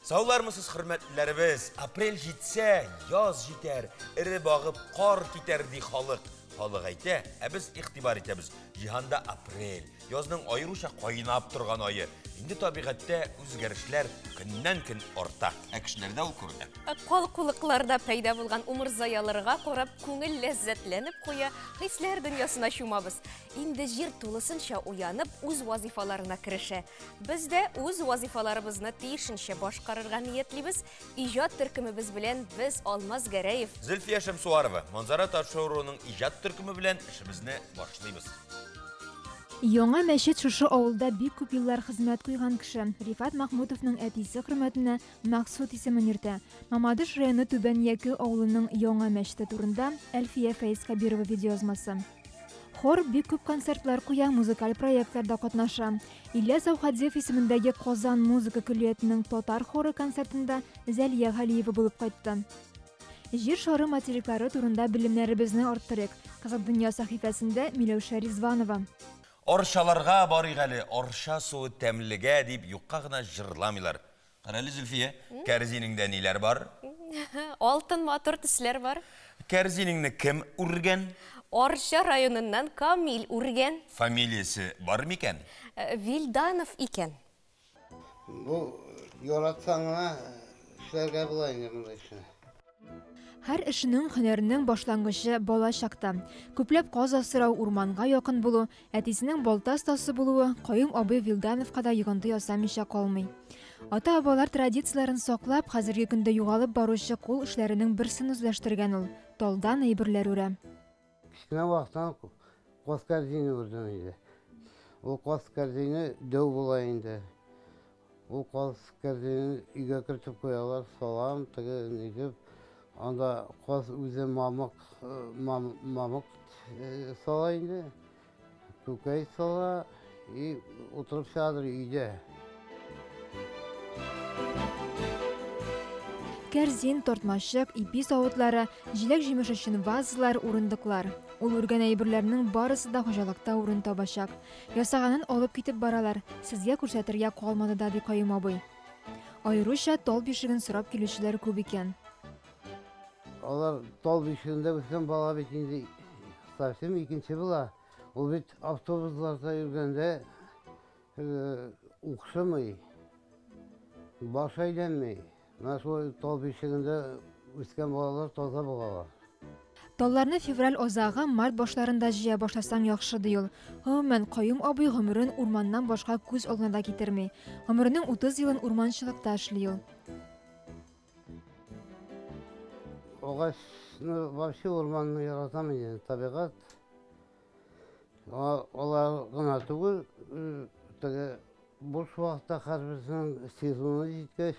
Саулармысыз, хөрмәтлеләребез! Апрель җитсә, яз җитәр, эре багып кар китәр, ди халык. Халык әйтә, ә без игътибар итәбез. Җиһанда апрель, язның аеруча кайнап торган ае. Инде табигатьтә үзгәрешләр көннән-көн арта, ә кешеләрдә ул күренә. Калкулыкларда пәйда булган умырзаяларга карап, күңел ләззәтләнеп куя, хисләр дөньясына чумабыз. Инде җир тулысынча уянып, үз вазифаларына керешә. Без дә үз вазифаларыбызны тиешенчә башкарырга ниятлибез. Иҗат төркемебез белән без Алмаз Гәрәев, Зөлфия Шәмсуарова, Манзара тапшыруының иҗат төркеме белән эшебезне башлыйбыз. Яңа мәчет шушы авылда бик күп еллар хезмәт куйган кеше Рифат Махмутовның әтисе хөрмәтенә Максут исемен йөртә. Мамадыш районы Түбән Яке авылының яңа мәчете турында Әлфия Фәезкәбирова видеоязмасы. Хор бик күп концертлар куя, музыкаль проектларда катнаша. Ильяс Әүхәдиев исемендәге Казан музыка көллиятенең татар хоры концертында Зәлия Галиева булып кайтты. Җир шары материклары турында белемнәребезне арттырыйк. Кызык дөнья сәхифәсендә Миләүшә Ризванова. Арчаларга барыйк әле, Арча суы тәмлегә дип юкка гына җырламыйлар. Карале, Зөлфия, кәрзинеңдә ниләр бар? Алтын матур төсләр бар. Кәрзинеңне кем үргән? Арча районыннан Камил үргән. Фамилиясе бар микән? Вилданов икән. Бу яратсаң гына эшләргә була инде мондый эшне. Һәр эшнең, һөнәрнең башлангычы бала чакта. Күпләп каз асрау, урманга якын булу, әтисенең балта остасы булуы Каюм абый Вилдановка да йогынты ясамыйча калмый. Ата-бабалар традицияләрен саклап, хәзерге көндә югалып баручы кул эшләренең берсен үзләштергән ул, талдан әйберләр үрә. Кечкенә вакыттан каз кәрзине үрдем инде. Ул каз кәрзине дәү була инде. Ул каз кәрзинен өйгә кертеп куялар, салам, теге нитеп. Анда каз үзе мамык, мамык сала инде. Күкәй сала и утырып чыгадыр өйдә. Кәрзин, тартмачык, ипи савытлары, җиләк-җимеш өчен вазалар, урындыклар. Ул үргән әйберләрнең барысы да хуҗалыкта урын табачак. Ясаганын алып китеп баралар, сезгә күрсәтергә калмады да, ди Каюм абый. Аеруча тал бишеген сорап килүчеләр күп икән. Алар тал бишегендә үскән бала бит инде совсем икенче була. Ул бит автобусларда йөргәндә укшымый, баш әйләнми. Менә шул тал бишегендә үскән балалар таза булалар. Талларны февраль азагы, март башларында җыя башласаң яхшы, ди ул. Гомумән, Каюм абый гомерен урманнан башка күз алдына да китерми. Гомеренең 30 елын урманчылыкта эшли ул. Агачны вообще урманны яратам инде, табигать. Алар гына түгел, теге буш вакытта һәрберсенең сезоны җиткәч,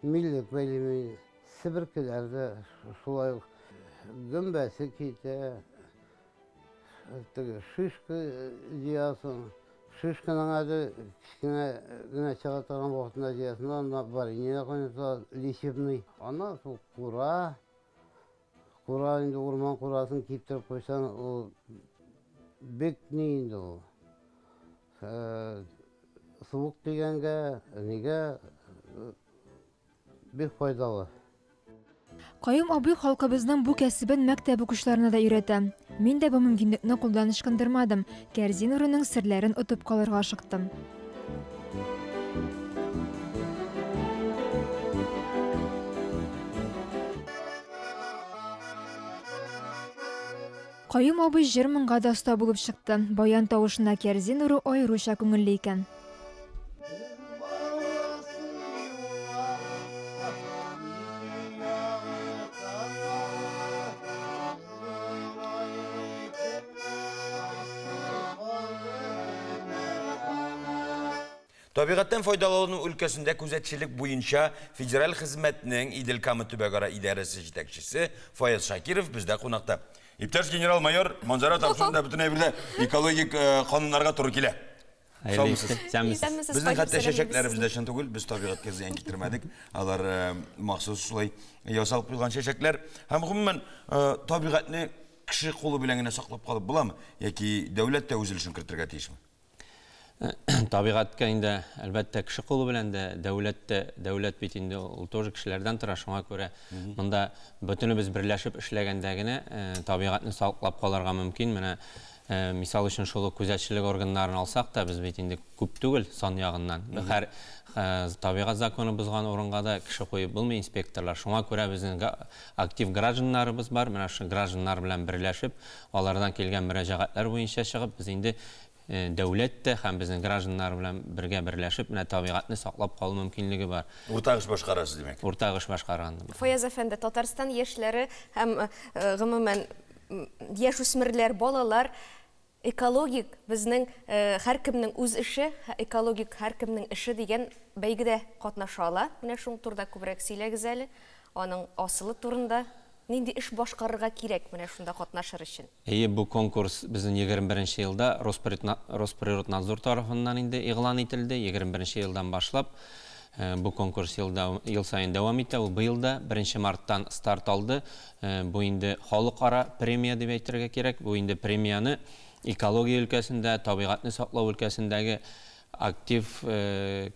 миллек бәйлим инде. Себеркеләр дә шулай ук гөмбәсе китә, теге шишка җыясың. Шишканың әле кечкенә генә чыга торган вакытында җыясың да, анда варенье кайнаталар, лечебный. Аннан шул кура, кура инде урман курасын киптереп куйсаң, ул бик ни инде ул. Суык тигәнгә, нигә бик файдалы. Каюм абый халкыбызның бу кәсебен мәктәп укучыларына да өйрәтә. Мин дә бу мөмкинлекне кулдан ычкындырмадым, кәрзин үрүнең серләрен отып калырга ашыктым. Каюм абый җыр-моңга да оста булып чыкты. Баян тавышына кәрзин үрү аеруча күңелле икән. Табигатьтән файдалану өлкәсендә күзәтчелек буенча федераль хезмәтнең Идел-Кама төбәкара идарәсе җитәкчесе Фаяз Шакиров бездә кунакта. Иптәш генерал-майор, Манзара тапшыруында бөтен әйбер дә экологик кануннарга туры килә. Саумысыз. Исәнмесез. Безнең хәтта чәчәкләребез дә чын түгел, без табигатькә зыян китермәдек. Алар махсус шулай ясалып куелган чәчәкләр. Һәм гомумән табигатьне кеше кулы белән генә саклап калып буламы? Яки дәүләт тә үз өлешен кертергә тиешме? Табигатькә инде, әлбәттә, кеше кулы белән дә, дәүләт тә, дәүләт бит инде ул тоже кешеләрдән тора, шуңа күрә монда бөтенебез берләшеп эшләгәндә генә табигатьне саклап калырга мөмкин. Менә мисал өчен шул ук күзәтчелек органнарын алсак та, без бит инде күп түгел сан ягыннан. Һәр табигать законы бозган урынга да кеше куеп булмый, инспекторлар. Шуңа күрә безнең актив гражданнарыбыз бар. Менә шул гражданнар белән берләшеп, алардан килгән мөрәҗәгатьләр буенча чыгып, без инде дәүләт тә һәм безнең гражданнар белән бергә берләшеп, менә табигатьне саклап калу мөмкинлеге бар. Уртак эш башкарасыз, димәк. Уртак эш башкарган. Фаяз әфәнде, Татарстан яшьләре һәм гомумән яшүсмерләр, балалар экологик безнең һәркемнең үз эше, экологик һәркемнең эше дигән бәйгедә катнаша ала. Менә шул турыда күбрәк сөйләгез әле, аның асылы турында. Нинди эш башкарырга кирәк менә шунда катнашыр өчен? Әйе, бу конкурс безнең 21 елда Росприроднадзор тарафыннан инде игълан ителде. 21 елдан башлап бу конкурс ел саен дәвам итә. Ул быел да 1 марттан старт алды. Бу инде халыкара премия дип әйтергә кирәк. Бу инде премияне экология өлкәсендә, табигатьне саклау өлкәсендәге актив,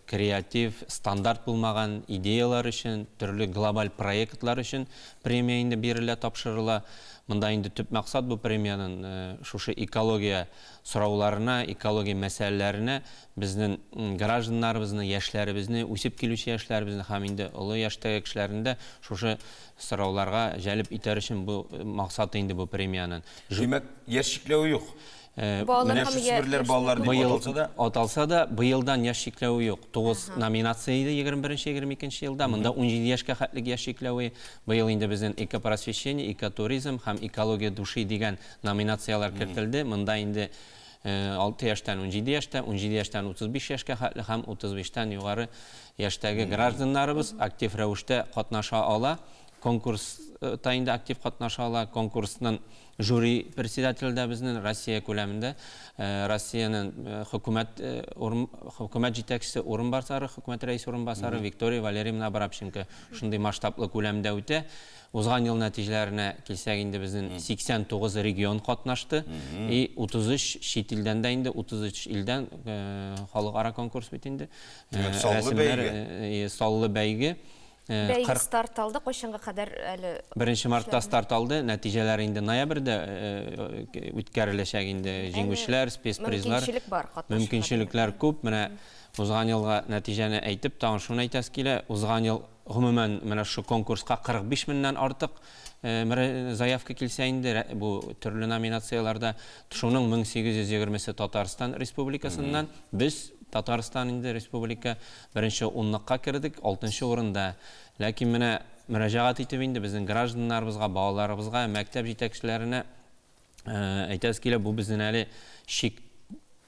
креатив, стандарт булмаган идеялар өчен, төрле глобаль проектлар өчен премия инде бирелә, тапшырыла. Монда инде төп максат бу премиянең шушы экология сорауларына, экология мәсьәләләренә безнең гражданнарыбызны, яшьләребезне, үсеп килүче яшьләребезне һәм инде олы яшьтәге кешеләрне дә шушы сорауларга җәлеп итәр өчен бу максаты инде бу премиянең. Димәк, яшь чикләве юк. Балалар һәм яшүсмерләр балалар дип аталса да, аталса да, быелдан яшь чикләве юк. 9 номинация иде 21-22 елда. Монда 17 яшькә хәтлек яшь чикләве. Быел инде безнең экопросвещение, экотуризм һәм экология души дигән номинацияләр кертелде. Монда инде 6 яшьтән 17 яшьтә, 17 яшьтән 35 яшькә хәтле һәм 35-тән югары яшьтәге гражданнарыбыз актив рәвештә катнаша ала. Конкурста инде актив катнаша ала. Конкурсның жюри председателе дә безнең Россия күләмендә, Россиянең хөкүмәт җитәкчесе урынбасары, хөкүмәт рәисе урынбасары Виктория Валерьевна Абрапченко шундый масштаблы күләмдә үтә. Узган ел нәтиҗәләренә килсәк, инде безнең 89 регион катнашты и 33 чит илдән дә инде 33 илдән халыкара конкурс бит инде. Саллы бәйге. Саллы бәйге. Бәйге старт алды, кайчанга кадәр әле? 1 мартта старт алды, нәтиҗәләр инде ноябрьдә үткәреләчәк инде, җиңүчеләр, спецпризлар. Мөмкинчелек бар катнашырга. Мөмкинчелекләр күп. Менә узган елга нәтиҗәне әйтеп, тагын шуны әйтәсе килә. Узган ел гомумән менә шу конкурска 45 меңнән артык заявка килсә инде, бу төрле номинацияләрдә, шуның 1820-се Татарстан Республикасыннан. Без Татарстан инде республика беренче унлыкка кердек, 6 урында. Ләкин менә мөрәҗәгать итеп инде безнең гражданнарыбызга, балаларыбызга, мәктәп җитәкчеләренә әйтәсе килә, бу безнең әле чик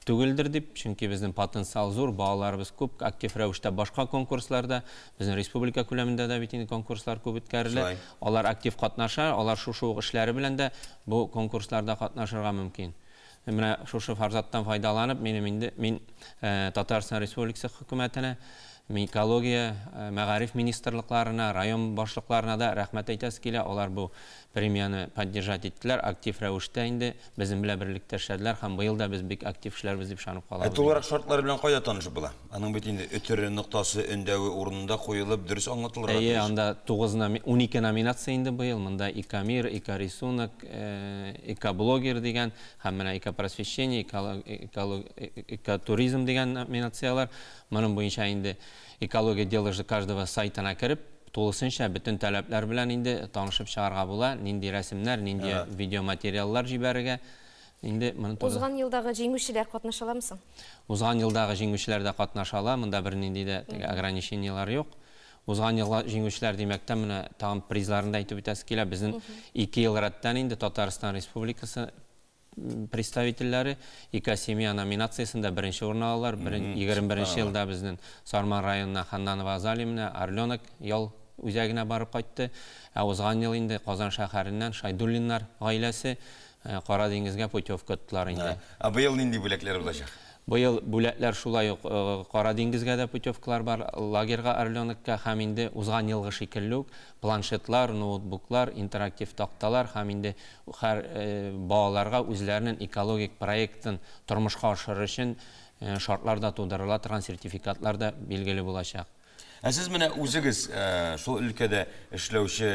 түгелдер дип, чөнки безнең потенциал зур, балаларыбыз күп, актив рәвештә башка конкурсларда, безнең республика күләмендә дә бит инде конкурслар күп үткәрелә. Алар актив катнаша, алар шушы ук эшләре белән дә бу конкурсларда катнашырга мөмкин. Менә шушы форсаттан файдаланып, минем инде мин Татарстан Республикасы хөкүмәтенә, экология, мәгариф министрлыкларына, район башлыкларына да рәхмәт әйтәсе килә. Алар бу премияне поддержать иттеләр, актив рәвештә инде безнең белән берлектә эшләделәр һәм быел да без бик актив эшләрбез дип ышанып калабыз. Ә тулырак шартлар белән кайда танышып була? Аның бит инде өтере ноктасы, өндәве урынында куелып, дөрес аңлатылырга Әйе, тиеш. анда 12 номинация инде быел. Монда экомир, экорисунок, экоблогер дигән һәм менә экопросвещение, экотуризм дигән номинацияләр. Моның буенча инде экология дело же каждого сайтына кереп, тулысынча бөтен таләпләр белән инде танышып чыгарга була, нинди рәсемнәр, нинди видеоматериаллар җибәрергә. Инде моны турыда. Узган елдагы җиңүчеләр катнаша аламы соң? Узган елдагы җиңүчеләр дә катнаша ала, монда бернинди дә теге ограничениелар юк. Узган елга җиңүчеләр димәктән менә тагын призларын да әйтеп үтәсе килә. Безнең 2 ел рәттән инде Татарстан Республикасы представительләре Экосемья номинациясендә беренче урын алалар. 21 елда безнең Сарман районына Ханнанова Азалия Орленок ял үзәгенә барып кайтты. Ә узган ел инде Казан шәһәреннән Шайдуллиннар гаиләсе Кара диңгезгә путевка оттылар инде. Ә быел нинди бүләкләр булачак? Быел бүләкләр шулай ук Кара диңгезгә дә путевкалар бар, лагерьга, Орленокка һәм инде узган елгы шикелле үк планшетлар, ноутбуклар, интерактив такталар һәм инде һәр балаларга үзләренең экологик проектын тормышка ашырыр өчен шартлар да тудырыла торган сертификатлар да билгеле булачак. Ә сез менә үзегез шул өлкәдә эшләүче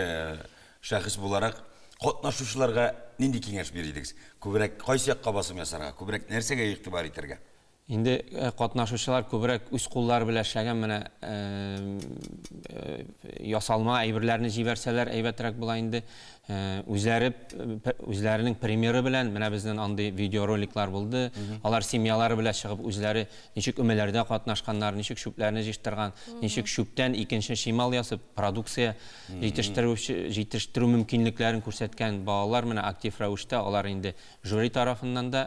шәхес буларак катнашучыларга нинди киңәш бирер идегез? Күбрәк кайсы якка басым ясарга, күбрәк нәрсәгә игътибар итәргә? Инде катнашучылар күбрәк үз куллары белән эшләгән менә ясалма әйберләрне җибәрсәләр әйбәтрәк була инде. Үзләре үзләренең премьеры белән менә безнең андый видеороликлар булды. Алар семьялары белән чыгып үзләре ничек өмәләрдә катнашканнар, ничек чүпләрне җыештырган, ничек чүптән икенче чимал ясап продукция җитештерү мөмкинлекләрен күрсәткән балалар менә актив рәвештә алар инде жюри тарафыннан да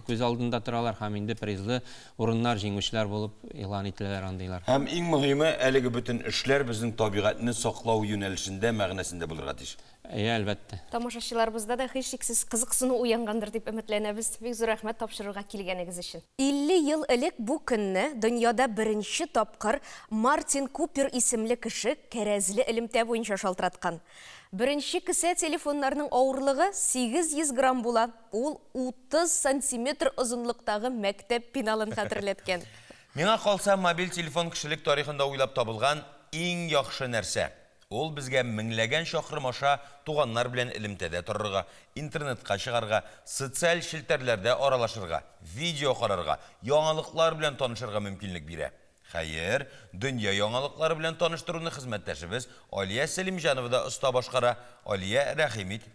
күз алдында торалар һәм инде призлы урыннар җиңүчеләр булып игълан ителәләр андыйлар. Һәм иң мөһиме әлеге бөтен эшләр безнең табигатьне саклау юнәлешендә, мәгънәсендә булырга тиеш. Әйе, әлбәттә. Тамашачыларыбызда да һичшиксез кызыксыну уянгандыр дип өметләнәбез. Бик зур рәхмәт тапшыруга килгәнегез өчен. 50 ел элек бу көнне дөньяда беренче тапкыр Мартин Купер исемле кеше кәрәзле элемтә буенча шалтыраткан. Беренче кесә телефоннарның авырлыгы 800 грамм була. Ул 30 сантиметр озынлыктагы мәктәп пеналын хәтерләткән. Миңа калса, мобиль телефон кешелек тарихында уйлап табылган иң яхшы нәрсә. Ул безгә меңләгән чакрым аша туганнар белән элемтәдә торырга, интернетка чыгарга, социаль челтәрләрдә аралашырга, видео карарга, яңалыклар белән танышырга мөмкинлек бирә. Хәер, дөнья яңалыклары белән таныштыруны хезмәттәшебез Алия Сәлимҗанова да оста башкара. Алия, рәхим ит.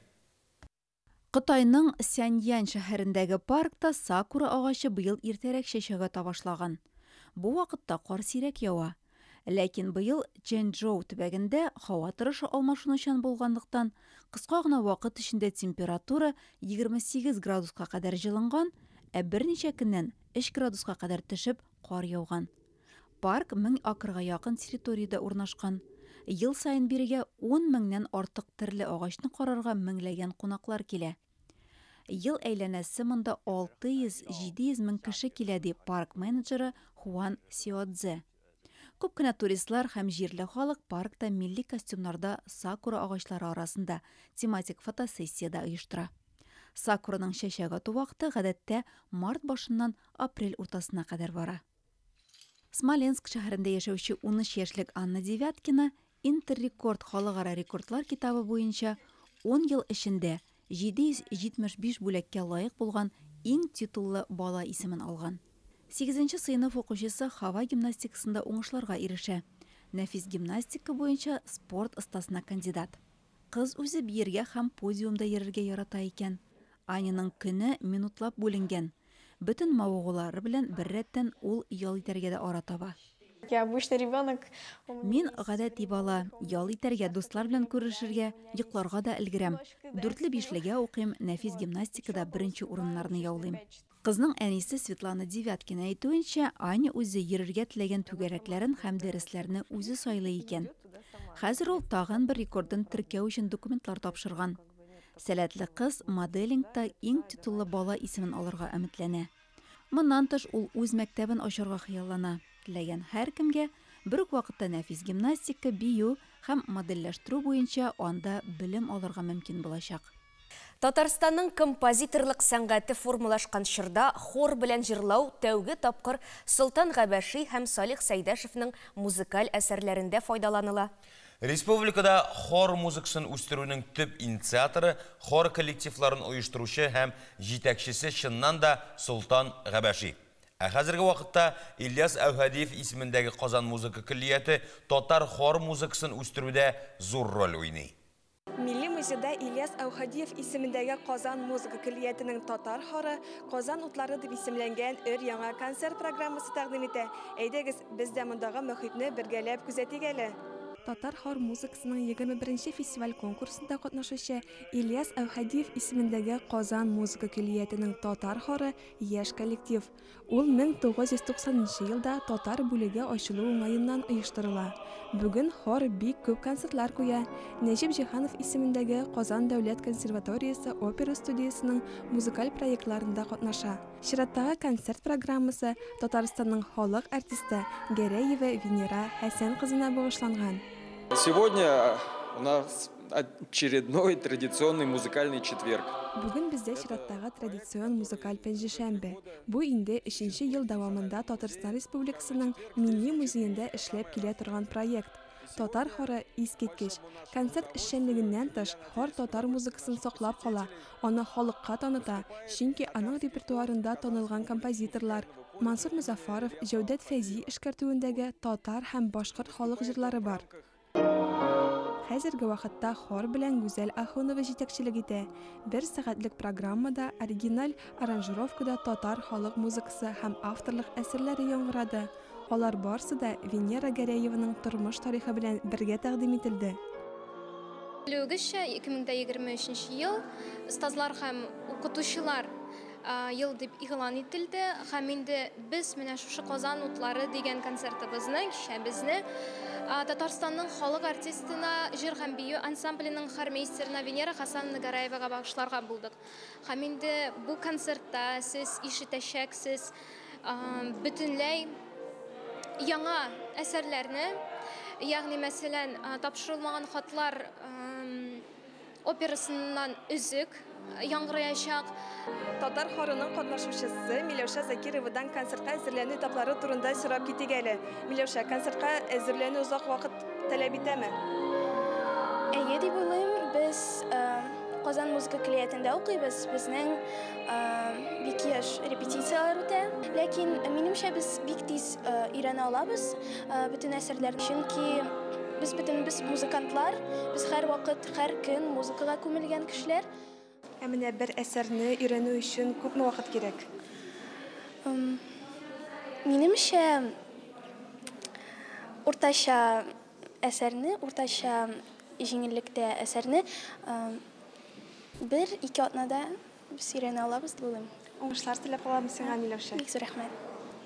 Кытайның Сяньян шәһәрендәге паркта сакура агачы быел иртәрәк чәчәк ата башлаган. Бу вакытта кар сирәк ява. Ләкин быел Чжэнчжоу төбәгендә һава торышы алмашынучан булганлыктан, кыска гына вакыт эчендә температура 28 градуска кадәр җылынган, ә берничә көннән 3 градуска кадәр төшеп кар яуган. Парк 1000 акрга якын территориядә урнашкан. Ел саен бирегә 10 меңнән артык төрле агачны карарга меңләгән кунаклар килә. Ел әйләнәсе монда 600-700 мең кеше килә, ди парк менеджеры Хуан Сиодзе. Күп кенә туристлар һәм җирле халык паркта милли костюмнарда сакура агачлары арасында тематик фотосессия дә оештыра. Сакураның чәчәк ату вакыты гадәттә март башыннан апрель уртасына кадәр бара. Смоленск шәһәрендә яшәүче 13 яшьлек Анна Девяткина Интеррекорд халыкара рекордлар китабы буенча 10 ел эчендә 775 бүләккә лаек булган иң титуллы бала исемен алган. 8нче сыйныф укучысы һава гимнастикасында уңышларга ирешә. Нәфис гимнастика буенча спорт остасына кандидат. Кыз үзе биергә һәм подиумда йөрергә ярата икән. Аняның көне минутлап бүленгән. Бөтен мавыгулары белән беррәттән ул ял итәргә дә ара таба. Я обычный ребенок. Мин гадәти бала, ял итәргә, дуслар белән күрешергә, йокларга да өлгерәм. 4-5легә укыйм, нәфис гимнастикада беренче урыннарны яулыйм. Кызның әнисе Светлана Девяткина әйтүенчә, Аня үзе йөрергә теләгән түгәрәкләрен һәм дәресләрне үзе сайлый икән. Хәзер ул тагын бер рекордын теркәү өчен документлар тапшырган. Сәләтле кыз моделингта иң титуллы бала исемен алырга өметләнә. Моннан тыш ул үз мәктәбен ачарга хыяллана. Теләгән һәркемгә бер үк вакытта нәфис гимнастика, бию һәм модельләштерү буенча анда белем алырга мөмкин булачак. Татарстанның композиторлык сәнгате формалашкан чорда хор белән җырлау тәүге тапкыр Солтан Габәши һәм Салих Сәйдәшевнең музыкаль әсәрләрендә файдаланыла. Республикада хор музыкасын үстерүнең төп инициаторы, хор коллективларын оештыручы һәм җитәкчесе чыннан да Солтан Габәши. Ә хәзерге вакытта Ильяс Әүһәдиев исемендәге Казан музыка көллияте татар хор музыкасын үстерүдә зур роль уйный. Милли музейда Ильяс Әүһәдиев исемендәге Казан музыка көллиятенең татар хоры Казан утлары дип исемләнгән өр-яңа концерт программасы тәкъдим итә. Әйдәгез, без дә мондагы мөхитне бергәләп күзәтик әле. Татар хор музыкасының 21нче фестиваль конкурсында катнашучы Ильяс Әүһәдиев исемендәге Казан музыка көллиятенең татар хоры яшь коллектив. Ул 1990 елда татар бүлеге ачылу уңаеннан оештырыла. Бүген хор бик күп концертлар куя. Нәҗип Җиһанов исемендәге Казан дәүләт консерваториясе опера студиясенең музыкаль проектларында катнаша. Чираттагы концерт программасы Татарстанның халык артисты Гәрәева Венера Хәсән кызына багышланган. Сегодня у нас очередной традиционный музыкальный четверг. Бүген бездә чираттагы традицион музыкаль пәнҗешәмбе. Бу инде өченче ел дәвамында Татарстан Республикасының Милли музеенда эшләп килә торган проект. Татар хоры искиткеч. Концерт эшчәнлегеннән тыш, хор татар музыкасын саклап кала, аны халыкка таныта, чөнки аның репертуарында танылган композиторлар Мансур Мозаффаров, Җәүдәт Фәйзи эшкәртүендәге татар һәм башкорт халык җырлары бар. Хәзерге вакытта хор белән Гүзәл Ахунова җитәкчелек итә. Бер сәгатьлек программада оригиналь аранжировкада татар халык музыкасы һәм авторлык әсәрләре яңгырады. Алар барсы да Венера Гәрәеваның тормыш тарихы белән бергә тәкъдим ителде. Белүегезчә, 2023 ел остазлар һәм укытучылар ел дип игълан ителде һәм инде без менә шушы Казан утлары дигән концертыбызны, кичәбезне Татарстанның халык артистына, җыр һәм бию ансамбленең хормейстерына Венера Хасановна Гараевага багышларга булдык. Һәм инде бу концертта сез ишетәчәксез бөтенләй яңа әсәрләрне, ягъни мәсәлән, тапшырылмаган хатлар операсыннан өзек яңгыраячак. Татар хорының катнашучысы Миләүшә Закировадан концертка әзерләнү этаплары турында сорап китик әле. Миләүшә, концертка әзерләнү озак вакыт таләп итәме? Әйе дип уйлыйм. Без Казан музыка көллиятендә укыйбыз. Безнең бик еш репетицияләр үтә. Ләкин минемчә без бик тиз өйрәнә алабыз бөтен әсәрләрне. Чөнки без бөтенебез музыкантлар, без һәрвакыт, һәр көн музыкага күмелгән кешеләр. Ә менә бер әсәрне өйрәнү өчен күпме вакыт кирәк? Минемчә, уртача әсәрне, уртача җиңеллектә әсәрне бер-ике атнада без өйрәнә алабыз дип уйлыйм. Уңышлар теләп калабыз сиңа, Миләүшә. Бик зур рәхмәт.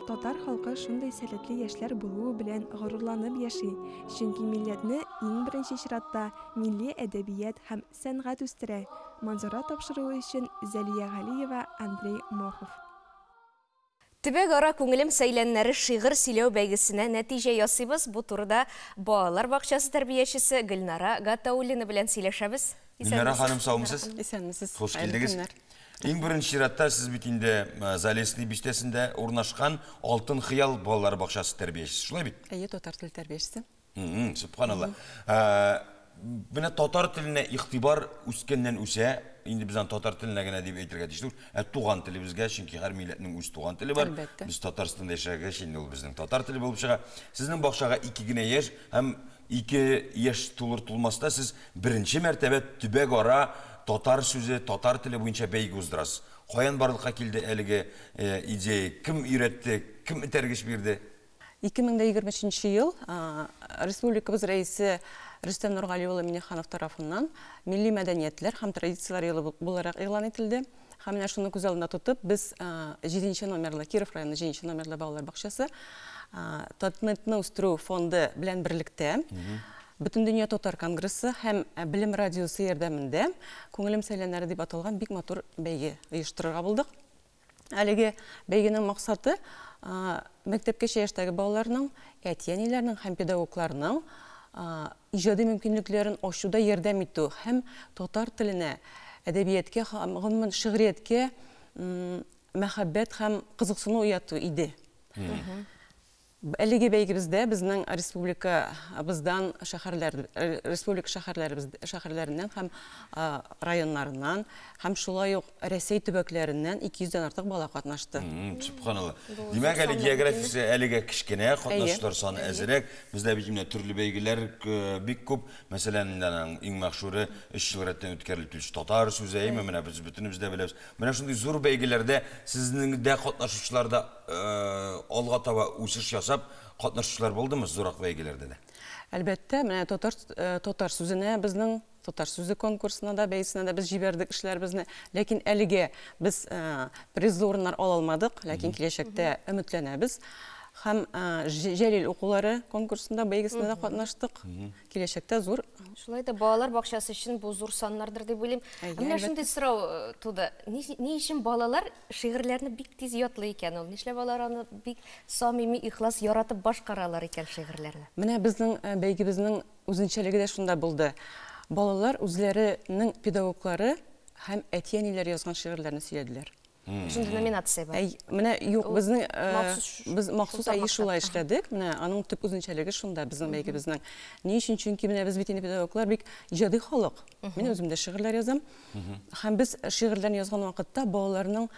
Татар халкы шундый сәләтле яшьләр булуы белән горурланып яши, чөнки милләтне иң беренче чиратта милли әдәбият һәм сәнгать үстерә. Манзара тапшыруы өчен Зәлия Галиева, Андрей Мохов. Төбәк-ара күңелем сәйләннәре шигырь сөйләү бәйгесенә нәтиҗә ясыйбыз. Бу турыда балалар бакчасы тәрбиячесе Гөлнара Гатауллина белән сөйләшәбез. Гөлнара ханым, саумысыз? Исәнмесез. Хуш килдегез. Иң беренче чиратта сез бит инде Залесный бистәсендә урнашкан Алтын хыял балалар бакчасы тәрбиячесе, шулай бит? Әйе, татар теле тәрбиячесе. Субханалла. Менә татар теленә игътибар үскәннән үсә, инде без аны татар теленә генә дип әйтергә тиеш түгел, ә туган телебезгә, чөнки һәр милләтнең үз туган теле бар. Без Татарстанда яшәгәч, инде ул безнең татар теле булып чыга. Сезнең бакчага 2 генә яшь һәм 2 яшь тулыр тулмаста сез беренче мәртәбә төбәк-ара татар сүзе, татар теле буенча бәйге уздырасыз. Каян барлыкка килде әлеге идея? Кем өйрәтте, кем этәргеч бирде? 2023 ел республикабыз рәисе Рөстәм Нургали улы Миннеханов тарафыннан милли мәдәниятләр һәм традицияләр елы буларак игълан ителде. Һәм менә шуны күз алдында тотып, без 7 номерлы Киров районы 7 номерлы балалар бакчасы Татнетны үстерү фонды белән берлектә Бөтендөнья татар конгрессы һәм Белем радиосы ярдәмендә Күңелем сәйләннәре дип аталган бик матур бәйге оештырырга булдык. Әлеге бәйгенең максаты мәктәпкәчә яшьтәге балаларның, әти-әниләрнең һәм педагогларның иҗади мөмкинлекләрен ачуда ярдәм итү һәм татар теленә, әдәбияткә һәм гомумән шигърияткә мәхәббәт һәм кызыксыну уяту иде. Әлеге бәйгебездә безнең республикабыздан шәһәрләр, республика шәһәрләребез, шәһәрләреннән һәм районнарыннан һәм шулай ук Рәсәй төбәкләреннән 200 дән артык бала катнашты. Субханалла. Димәк, әле географиясе әлегә кечкенә, катнашучылар саны әзрәк. Бездә бит менә төрле бәйгеләр бик күп. Мәсәлән, инде аның иң мәшһүре 3 ел рәттән үткәрелеп килүче татар сүзе, әйме, менә без бөтенебез дә беләбез. Менә шундый зур бәйгеләрдә сезнең дә катнашучылар да алга таба үсеш ясап катнашучылар булдымы зуррак бәйгеләрдә дә? Әлбәттә, менә татар, татар сүзенә безнең татар сүзе конкурсына да, бәйгесенә дә без җибәрдек эшләребезне. Ләкин әлегә без призлы урыннар ала алмадык, ләкин киләчәктә өметләнәбез. Һәм Җәлил укулары конкурсында, бәйгесендә дә катнаштык. Киләчәктә зур. Шулай да балалар бакчасы өчен бу зур саннардыр дип уйлыйм. Менә шундый сорау туды. Ни өчен балалар шигырьләрне бик тиз ятлый икән ул? Нишләп алар аны бик самими, ихлас яратып башкаралар икән шигырьләрне? Менә безнең бәйгебезнең үзенчәлеге дә шунда булды. Балалар үзләренең педагоглары һәм әти-әниләр язган шигырьләрне сөйләделәр. Шундый номинация бар. Әй, менә юк, безнең Махсус без махсус шул әйе шулай тармакта. эшләдек. Менә аның төп үзенчәлеге шунда безнең бәйгебезнең. Ни өчен? Чөнки менә без бит инде педагоглар бик иҗади халык. Мин үзем дә шигырьләр язам. Һәм без шигырьләрне язган вакытта балаларның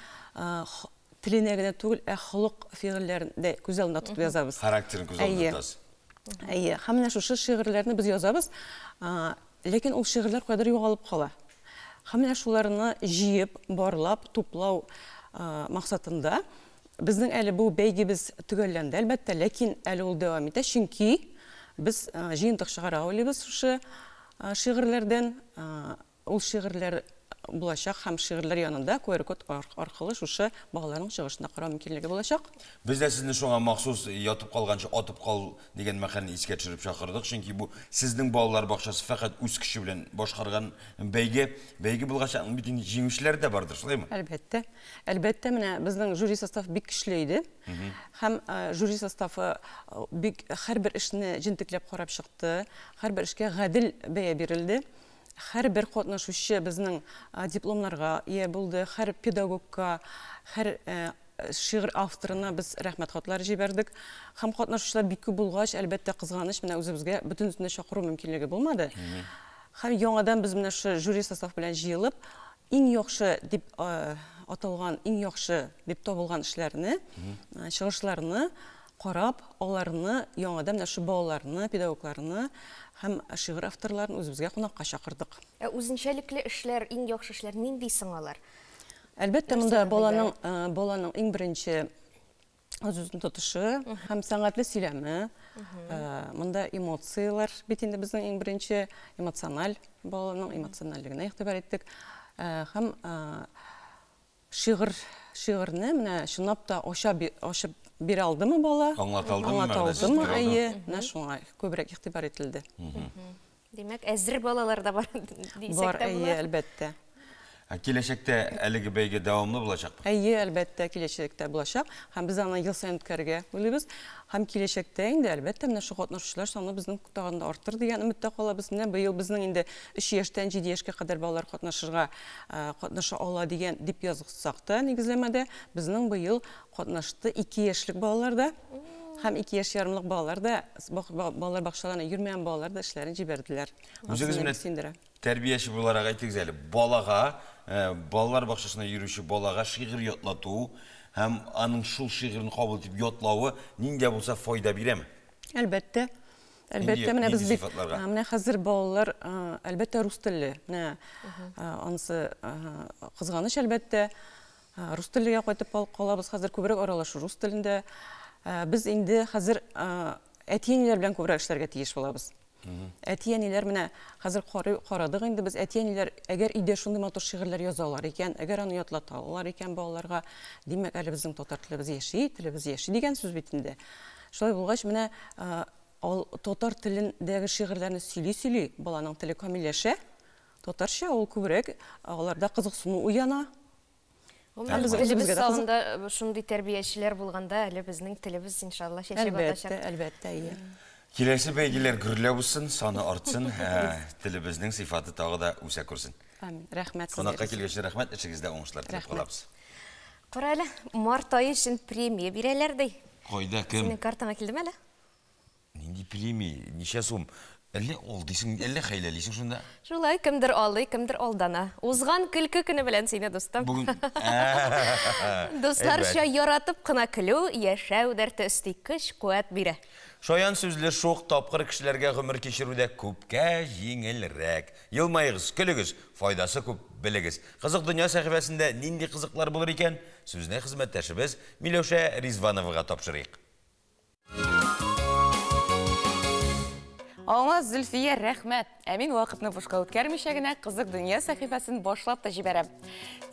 теленә генә түгел, ә холык фигыльләрен дә күз алдында тотып язабыз. Характерын күз алдында Әйе. тотасыз. Әйе, һәм менә шушы шигырьләрне без язабыз, ләкин ул шигырьләр кайдыр югалып кала. Һәм менә шуларны җыеп, барлап, туплау максатында безнең әле бу бәйгебез төгәлләнде, әлбәттә, ләкин әле ул дәвам итә, чөнки без җыентык чыгара уйлыйбыз шушы шигырьләрдән. Ул шигырьләр булачак һәм шигырьләр янында QR-код аркылы шушы балаларның чыгышына карау мөмкинлеге булачак. Без дә сезне шуңа махсус ятып калганчы атып кал дигән мәкальне искә төшереп чакырдык, чөнки бу сезнең балалар бакчасы фәкать үз көче белән башкарган бәйге. Бәйге булгач, аның бит инде җиңүчеләре дә бардыр, шулаймы? Әлбәттә. Әлбәттә, менә безнең жюри составы бик көчле иде. Һәм жюри составы бик һәрбер эшне җентекләп карап чыкты, һәрбер эшкә гадел бәя бирелде. Һәрбер катнашучы безнең дипломнарга ия булды, һәр педагогка, һәр шигырь авторына без рәхмәт хатлары җибәрдек. Һәм катнашучылар бик күп булгач, әлбәттә, кызганыч, менә үзебезгә бөтенесен дә чакыру мөмкинлеге булмады. Һәм яңадан без менә шушы жюри состав белән җыелып, иң яхшы дип аталган, иң яхшы дип табылган эшләрне, чыгышларны карап, аларны яңадан менә шушы балаларны, педагогларны һәм шигырь авторларын үзебезгә кунакка чакырдык. Ә үзенчәлекле эшләр, иң яхшы эшләр нинди соң алар? Әлбәттә, Нәрсәдән монда гыйбарәт? Баланың иң беренче үз-үзен тотышы һәм сәнгатьле сөйләме. Монда эмоцияләр бит инде безнең иң беренче эмоциональ, баланың эмоциональлегенә игътибар иттек. Һәм шигырьне менә чынлап та ачып бирә алдымы бала? Аңлата алдымы, Аңлата мәгънәсен алдымы? җиткерә алдымы? Әйе, менә шуңа күбрәк игътибар ителде. Димәк, әзер балалар да бар дисәк Бар, тә әйе, була. әлбәттә. Ә киләчәктә әлеге бәйге дәвамлы булачакмы? Әйе, әлбәттә, киләчәктә булачак. Һәм без аны ел саен үткәрергә уйлыйбыз. Һәм киләчәктә инде, әлбәттә, менә шу катнашучылар саны безнең тагын да арттыр дигән өметтә калабыз. Менә быел безнең инде 3 яшьтән 7 яшькә кадәр балалар катнаша ала дигән дип язсак та нигезләмәдә, безнең быел катнашты 2 яшьлек балалар да һәм 2 яшь ярымлык балалар да, балалар бакчаларына йөрмәгән балалар да эшләрен җибәрделәр. Үзегез Анысы менә мине сөендерә. тәрбияче буларак әйтегез әле, балалар бакчасына йөрүче балага шигырь ятлату һәм аның шул шигырен кабул итеп ятлавы нинди дә булса файда бирәме? Әлбәттә. Әлбәттә, Нинди менә без нинди бит, сыйфатларга? Менә хәзер балалар, әлбәттә, рус телле. Менә, анысы, кызганыч, әлбәттә. Рус теллегә кайтып калабыз хәзер, күбрәк аралашу рус телендә. Без инде хәзер, әти-әниләр белән күбрәк эшләргә тиеш булабыз. Әти-әниләр менә хәзер карадык инде без, әти-әниләр әгәр өйдә шундый матур шигырьләр язалар икән, әгәр аны ятлата алалар икән балаларга, димәк, әле безнең татар телебез яши, телебез яши дигән сүз бит инде. Шулай булгач, менә, ал татар телендәге шигырьләрне сөйли-сөйли баланың теле камилләшә, татарча ул күбрәк аларда кызыксыну уяна. Гомумән, Һәм без телебез үзебезгә дә кызык. сагында шундый тәрбиячеләр булганда, әле безнең телебез иншалла чәчәк Әлбәттә, атачак. әлбәттә, әйе. Киләсе бәйгеләр гөрләп үссен, саны артсын, телебезнең сыйфаты тагы да үсә күрсен. Амин. Рәхмәт сезгә. Кунакка килгәч рәхмәт, эшегездә уңышлар теләп Рәхмәт. калабыз. Кара әле, март ае өчен премия бирәләр ди. Кайда, кем? Синең картаңа килдеме әле? Нинди премия? Ничә сум? Әллә алдыйсың, әллә хәйләлисең шунда? Шулай, кемдер алдый, кемдер алдана. Узган көлке көне белән сине, дустым. Бүген Дусларча Әйбәт. яратып кына көлү, яшәү дәрте өсти, көч, куәт бирә. Шаян сүзле шук тапкыр кешеләргә гомер кичерүдә күпкә җиңелрәк. Елмайыгыз, көлегез, файдасы күп, белегез. Кызык дөнья сәхифәсендә нинди кызыклар булыр икән? Сүзне хезмәттәшебез Миләүшә Ризвановага тапшырыйк. Алмаз, Зөлфия, рәхмәт. Ә мин вакытны бушка үткәрмичә генә Кызык дөнья сәхифәсен башлап та җибәрәм.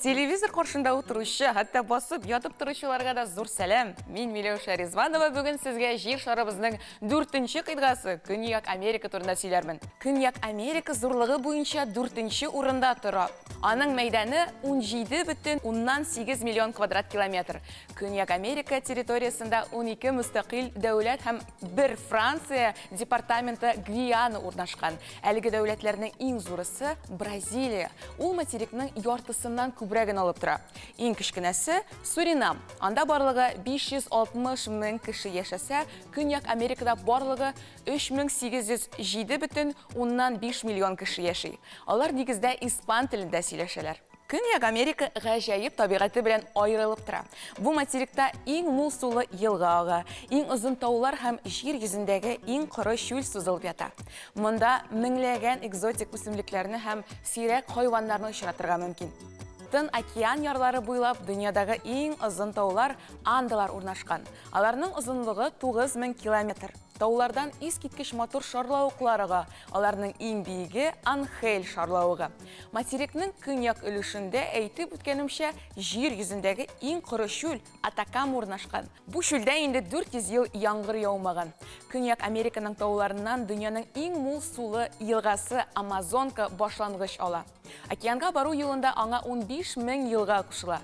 Телевизор каршында утыручы, хәтта басып ятып торучыларга да зур сәлам. Мин Миләүшә Ризванова бүген сезгә җир шарыбызның дүртенче кыйтгасы Көньяк Америка турында сөйләрмен. Көньяк Америка зурлыгы буенча дүртенче урында тора. Аның мәйданы ун җиде бөтен уннан сигез миллион квадрат километр. Көньяк Америка территориясендә 12 мөстәкыйль дәүләт һәм бер Франция департаменты Гвиана урнашкан. Әлеге дәүләтләрнең иң зурысы Бразилия. Ул материкның яртысыннан күбрәген алып тора. Иң кечкенәсе Суринам. Анда барлыгы 560 мең кеше яшәсә, Көньяк Америкада барлыгы 3807,5 миллион кеше яши. Алар нигездә испан телендә сөйләшәләр. Көньяк Америка гаҗәеп табигате белән аерылып тора. Бу материкта иң мул сулы елга ага, иң озын таулар һәм җир йөзендәге иң коры чүл сузылып ята. Монда меңләгән экзотик үсемлекләрне һәм сирәк хайваннарны очратырга мөмкин. Тын океан ярлары буйлап дөньядагы иң озын таулар Андалар урнашкан. Аларның озынлыгы 9000 километр. Таулардан искиткеч матур шарлавыклар ага. Аларның иң биеге Анхель шарлавыгы. Материкның көньяк өлешендә әйтеп үткәнемчә җир йөзендәге иң коры чүл Атакама урнашкан. Бу чүлдә инде 400 ел яңгыр яумаган. Көньяк Американың тауларыннан дөньяның иң мул сулы елгасы Амазонка башлангыч ала. Океанга бару юлында аңа 15 мең елга кушыла.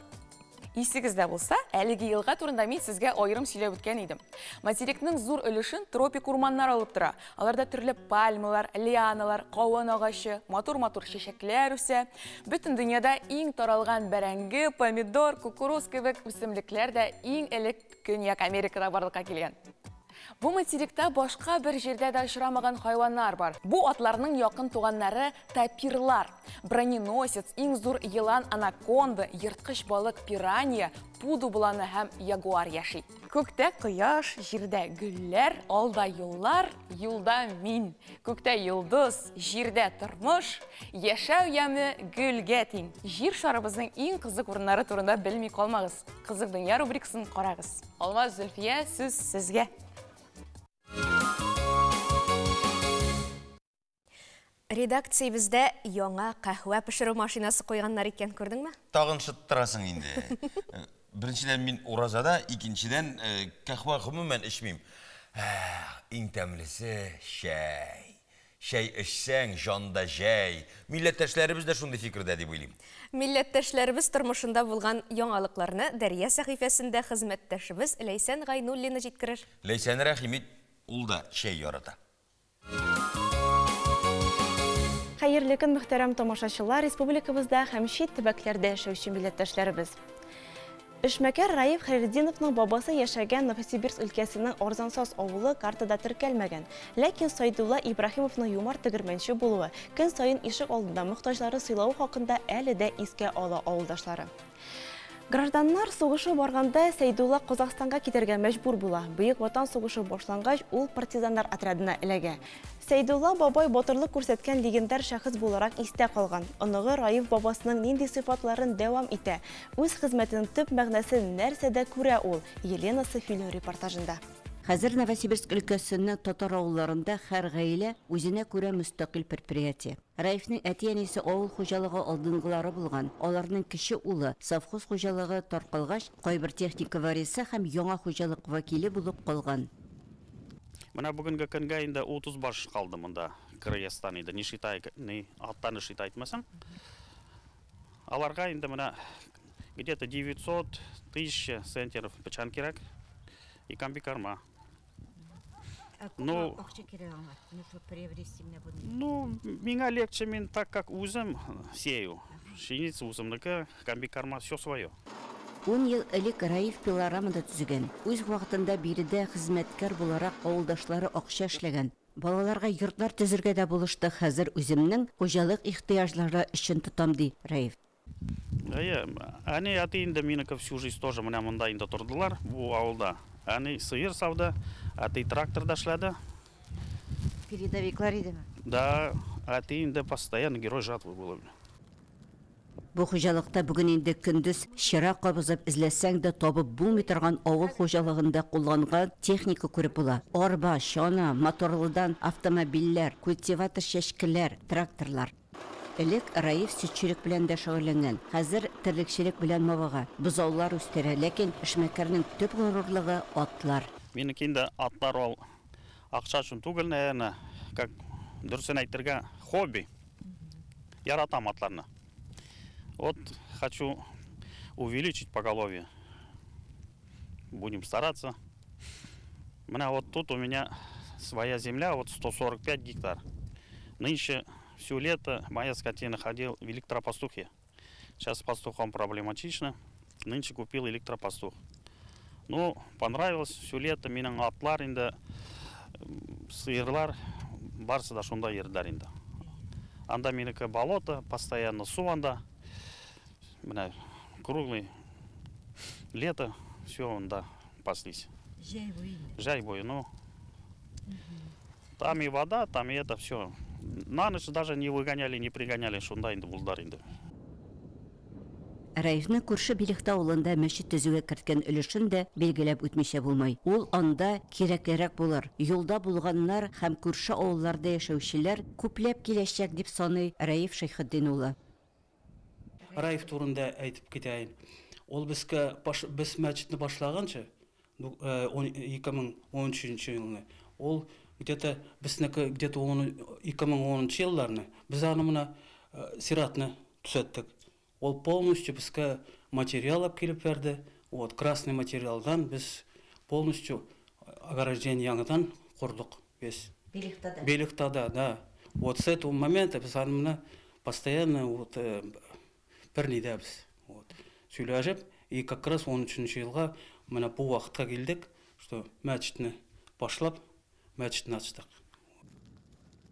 Исегездә булса, әлеге елга турында мин сезгә аерым сөйләп үткән идем. Материкның зур өлешен тропик урманнар алып тора. Аларда төрле пальмалар, лианалар, кавын агачы, матур-матур чәчәкләр үсә. Бөтен дөньяда иң таралган бәрәңге, помидор, кукуруз кебек үсемлекләр дә иң элек Көньяк Америкада барлыкка килгән. Бу материкта башка бер җирдә дә очрамаган хайваннар бар. Бу атларның якын туганнары тапирлар. Броненосец, иң зур елан анаконда, ерткыч балык пиранья, пуду боланы һәм ягуар яши. Күктә кояш, җирдә гөлләр, алда юллар, юлда мин. Күктә йолдыз, җирдә тормыш, яшәү яме гөлгә тиң. Җир шарыбызның иң кызык урыннары турында белми калмагыз. Кызык дөнья рубрикасын карагыз. Алмаз, Зөлфия, сүз сезгә. Редакциябездә яңа каһвә пешерү машинасы куйганнар икән, күрдеңме? Тагын шыттырасың инде. Беренчедән мин уразада, икенчедән каһвә гомумән эчмим. Иң тәмлесе чәй. Чәй эчсәң, җанда җәй. Милләттәшләребез дә шундый фикердә дип уйлыйм. Милләттәшләребез тормышында булган яңалыкларны Дәрья сәхифәсендә хезмәттәшебез Ләйсән Гайнуллина җиткерер. Ләйсән рәхим ит, ул да чәй ярата. Хәерле көн, мөхтәрәм тамашачылар, республикабызда һәм чит төбәкләрдә яшәүче милләттәшләребез. Эшмәкәр Раиф Хәйретдиновның бабасы яшәгән Новосибирск өлкәсенең Арзансаз авылы картада теркәлмәгән. Ләкин Сайдулла Ибраһимовның юмарт тегермәнче булуы, көн саен ишек алдында мохтаҗлары сыйлавы хакында әле дә искә ала авылдашлары. Гражданнар сугышы барганда Сәйдулла Казахстанга китәргә мәҗбүр була. Бөек Ватан сугышы башлангач, ул партизаннар отрядына эләгә. Сәйдулла бабай батырлык күрсәткән легендар шәхес буларак истә калган. Оныгы Раиф бабасының нинди сыйфатларын дәвам итә? Үз хезмәтенең төп мәгънәсен нәрсәдә күрә ул? Елена Софилин репортажында. Хәзер Новосибирск өлкәсенең татар авылларында һәр гаилә үзенә күрә мөстәкыйль предприятие. Раифның әти-әнисе авыл хуҗалыгы алдынгылары булган. Аларның кече улы совхоз хуҗалыгы таркалгач, кайбер техника варисы һәм яңа хуҗалык вәкиле булып калган. Менә бүгенге көнгә инде 30 баш калды монда. Кыргызстан инде не считай, не аттан считай итмәсәң. Аларга инде менә где-то 900 тысяч центнеров печән кирәк и комбикорма. Ну, ну, миңа легче, мин так как үзем сею. Пшеница үземнеке, комбикорма, все свое. 10 ел элек Раиф пилорамада төзегән. Үз вакытында биредә хезмәткәр буларак авылдашлары акча эшләгән. Балаларга йортлар төзергә дә булышты. Хәзер үземнең хуҗалык ихтыяҗлары өчен тотам, ди Раиф. Әйе, әни әти инде минеке всю жизнь тоже менә монда инде тордылар, бу авылда. Әни сыер сауды, әти тракторда эшләде. Передовиклар идеме? Да, әти инде постоянно герой жатвы был. Бу хуҗалыкта бүген инде көндез чыра кабызып эзләсәң дә табып булмый торган авыл хуҗалыгында кулланган техника күреп була. Арба, чана, моторлыдан автомобильләр, культиватор чәчкеләр, тракторлар. Элек Раиф сөтчелек белән дә шөгыльләнгән. Хәзер терлекчелек белән мавыга. Бозаулар үстерә, ләкин эшмәкәрнең төп горурлыгы атлар. Минеке инде атлар ул акча өчен түгел, наверное, как дөресен әйтергә, хобби. Яратам атларны. Вот хочу увеличить поголовье. Будем стараться. Менә вот тут у меня Своя земля, вот 145 гектар. Нынче все лето моя скотина ходила в электропастухе. Сейчас с пастухом проблематично. Нынче купил электропастух. Ну, понравилось все лето. Минең атлар инде, сыерлар, барысы да шунда йөрделәр инде. Анда минеке болото, постоянно су анда. Менә круглый лето, все анда паслись. Җәй буе. Җәй буе, ну. Там и вода, там и это все. На ночь даже не выгоняли, не пригоняли, шунда инде булдылар инде. Раифның күрше Билехта авылында мәчет төзүгә керткән өлешен дә билгеләп үтмичә булмый. Ул анда кирәклерәк булыр. Юлда булганнар һәм күрше авылларда яшәүчеләр күпләп киләчәк, дип саный Раиф Шәйхетдин улы. Раиф турында әйтеп китәен. Ул безгә без мәчетне башлаганчы, 2013 елны, ул где-то безнеке где-то 2010 елларны без аны менә зиратны төзәттек. Ул полностью безгә материал алып килеп бирде. Вот красный материалдан без полностью ограждение яңадан кордык весь. Белехтада. Белехтада, да. Вот с этого момента без аны менә постоянно вот бер нидәбез. Вот. Сөйләшеп, и как раз 13 елга менә бу вакытка килдек, что мәчетне башлап, мәчетне ачтык.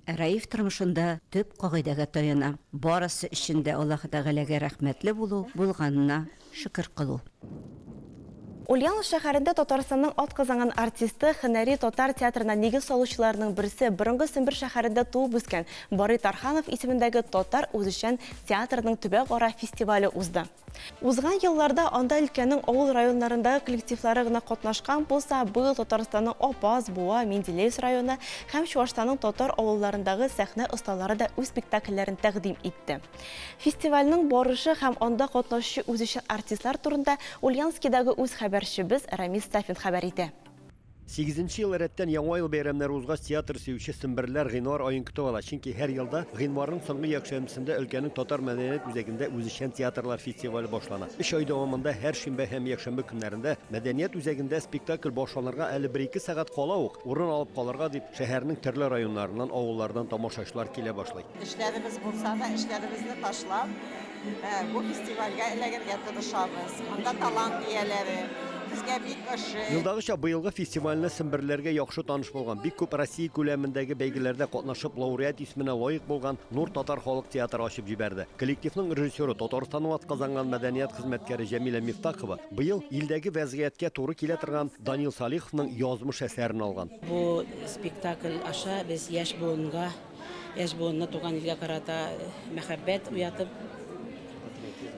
Раиф тормышында төп кагыйдәгә таяна. Барысы өчен дә Аллаһы Тәгаләгә рәхмәтле булу, булганына шөкер кылу. Ульяновск шәһәрендә Татарстанның атказанган артисты, һөнәри татар театрына нигез салучыларның берсе, борынгы Сембер шәһәрендә туып үскән Барый Тарханов исемендәге татар үзешчән театрының төбәк-ара фестивале узды. Узган елларда анда өлкәнең авыл районнарындагы коллективлары гына катнашкан булса, быел Татарстанның Апас, Буа, Менделеевск районы һәм Чуашстанның татар авылларындагы сәхнә осталары да үз спектакльләрен тәкъдим итте. Фестивальнең барышы һәм анда катнашучы үзешчән артистлар турында Ульяновскидагы үз хәбәрчебез Рамис Сафин хәбәр итә. Сигезенче ел рәттән Яңа ел бәйрәмнәре узгач, театр сөюче семберләр гыйнвар аен көтеп ала. Чөнки һәр елда гыйнварның соңгы якшәмбесендә өлкәнең татар мәдәният үзәгендә үзешчән театрлар фестивале башлана. Өч ай дәвамында һәр шимбә һәм якшәмбе көннәрендә мәдәният үзәгендә спектакль башланырга әле бер-ике сәгать кала ук урын алып калырга дип шәһәрнең төрле районнарыннан, авыллардан тамашачылар килә башлый. Эшләребез булса да, эшләребезне ташлап, бу фестивальгә эләгергә тырышабыз. Монда талант ияләре безгә бик ошый. Елдагыча быелгы фестивальне семберләргә яхшы таныш булган, бик күп Россия күләмендәге бәйгеләрдә катнашып лауреат исеменә лаек булган Нур татар халык театры ачып җибәрде. Коллективның режиссеры Татарстанның атказанган мәдәният хезмәткәре Җәмилә Мифтахова быел илдәге вәзгыятькә туры килә торган Данил Салиховның язмыш әсәрен алган. Бу спектакль аша без яшь буынга, яшь буынны туган илгә карата мәхәббәт уятып,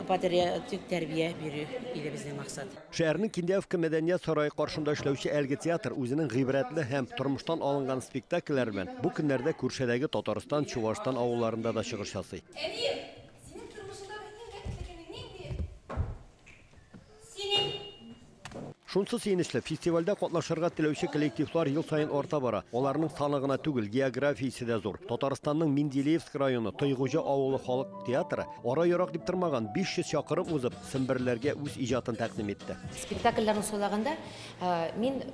патриотик тәрбия бирү иде безнең максат. Шәһәрнең Киндяевка мәдәният сарае каршында эшләүче әлеге театр үзенең гыйбрәтле һәм тормыштан алынган спектакльләр белән бу көннәрдә күршедәге Татарстан, Чувашстан авылларында да чыгыш ясый. Әмир, синең тормышыңдагы иң бәхетле көнең нинди? Синең. Шунсы сөенечле, фестивальдә катнашырга теләүче коллективлар ел саен арта бара. Аларның саны гына түгел, географиясе дә зур. Татарстанның Менделеевск районы Тойгуҗа авылы халык театры ара ерак дип тормаган 500 чакрым узып, семберләргә үз иҗатын тәкъдим итте. Спектакльләрне сайлаганда, мин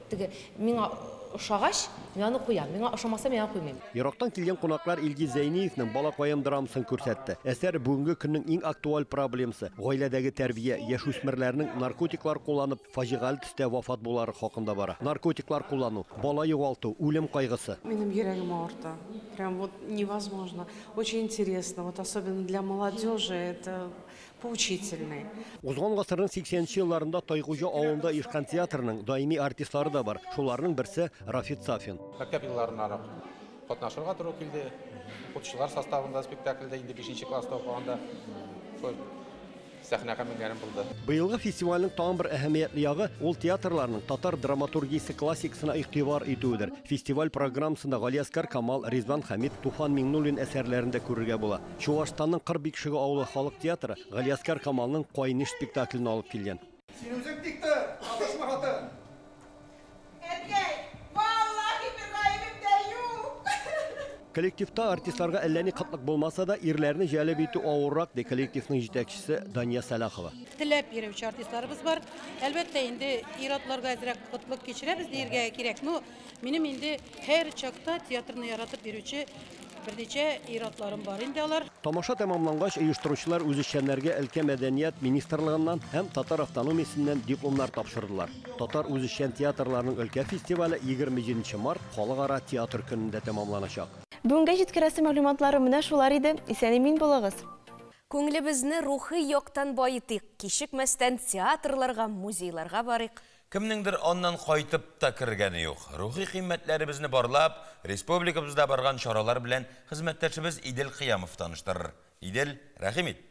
теге миңа ошагач, мин аны куям. Миңа ошамаса, мин аны куймыйм. Ерактан килгән кунаклар Илгиз Зәйниевның Балакаем драмасын күрсәтте. Әсәр бүгенге көннең иң актуаль проблемасы гаиләдәге тәрбия, яшүсмерләрнең наркотиклар кулланып фаҗигале төстә вафат булулары хакында бара. Наркотиклар куллану, бала югалту, үлем кайгысы. Минем йөрәгем авырта. Прям вот невозможно. Очень интересно, вот особенно для молодежи это поучительный. Узган гасырның сиксәненче елларында Тайгуҗа авылында оешкан театрның даими артистлары да бар. Шуларның берсе Рафит Сафин. Мәктәп елларыннан ук катнашырга туры килде. Укытучылар составында спектакльдә инде 5 класста укыганда шул сәхнәгә менгәнем булды. Быелгы фестивальнең тагын бер әһәмиятле ягы ул театрларның татар драматургиясе классикасына игътибар итүедер. Фестиваль программасында Галиәсгар Камал, Ризван Хәмид, Туфан Миңнуллин әсәрләрен дә күрергә була. Чуашстанның Кыр Бикшеге авылы халык театры Галиәсгар Камалның Кайниш спектаклен алып килгән. Син үзең тиктер, атышма хатын. Әткәй, валлаһи бер гаебем дә юк. Коллективта артистларга әллә ни кытлык булмаса да, ирләрне җәлеп итү авыррак, ди коллективның җитәкчесе Дания Сәлахова. Теләп йөрүче артистларыбыз бар. Әлбәттә, инде ир-атларга әзрәк кытлык кичерәбез диергә кирәк. Ну, минем инде һәр чакта театрны яратып йөрүче берничә ир-атларым бар инде алар. Тамаша тәмамлангач, оештыручылар үзешчәннәргә өлкә мәдәният министрлыгыннан һәм татар автономиясеннән дипломнар тапшырдылар. Татар үзешчән театрларының өлкә фестивале 27 март Халыкара театр көнендә тәмамланачак. Бүгенгә җиткерәсе мәгълүматлары менә шулар иде. Исән-имин булыгыз. Күңелебезне рухи яктан баетыйк, кичекмәстән театрларга, музейларга барыйк. Кемнеңдер аннан кайтып та кергәне юк. Рухи кыйммәтләребезне барлап, республикабызда барган чаралар белән хезмәттәшебез Идел Кыямов таныштырыр. Идел, рәхим ит.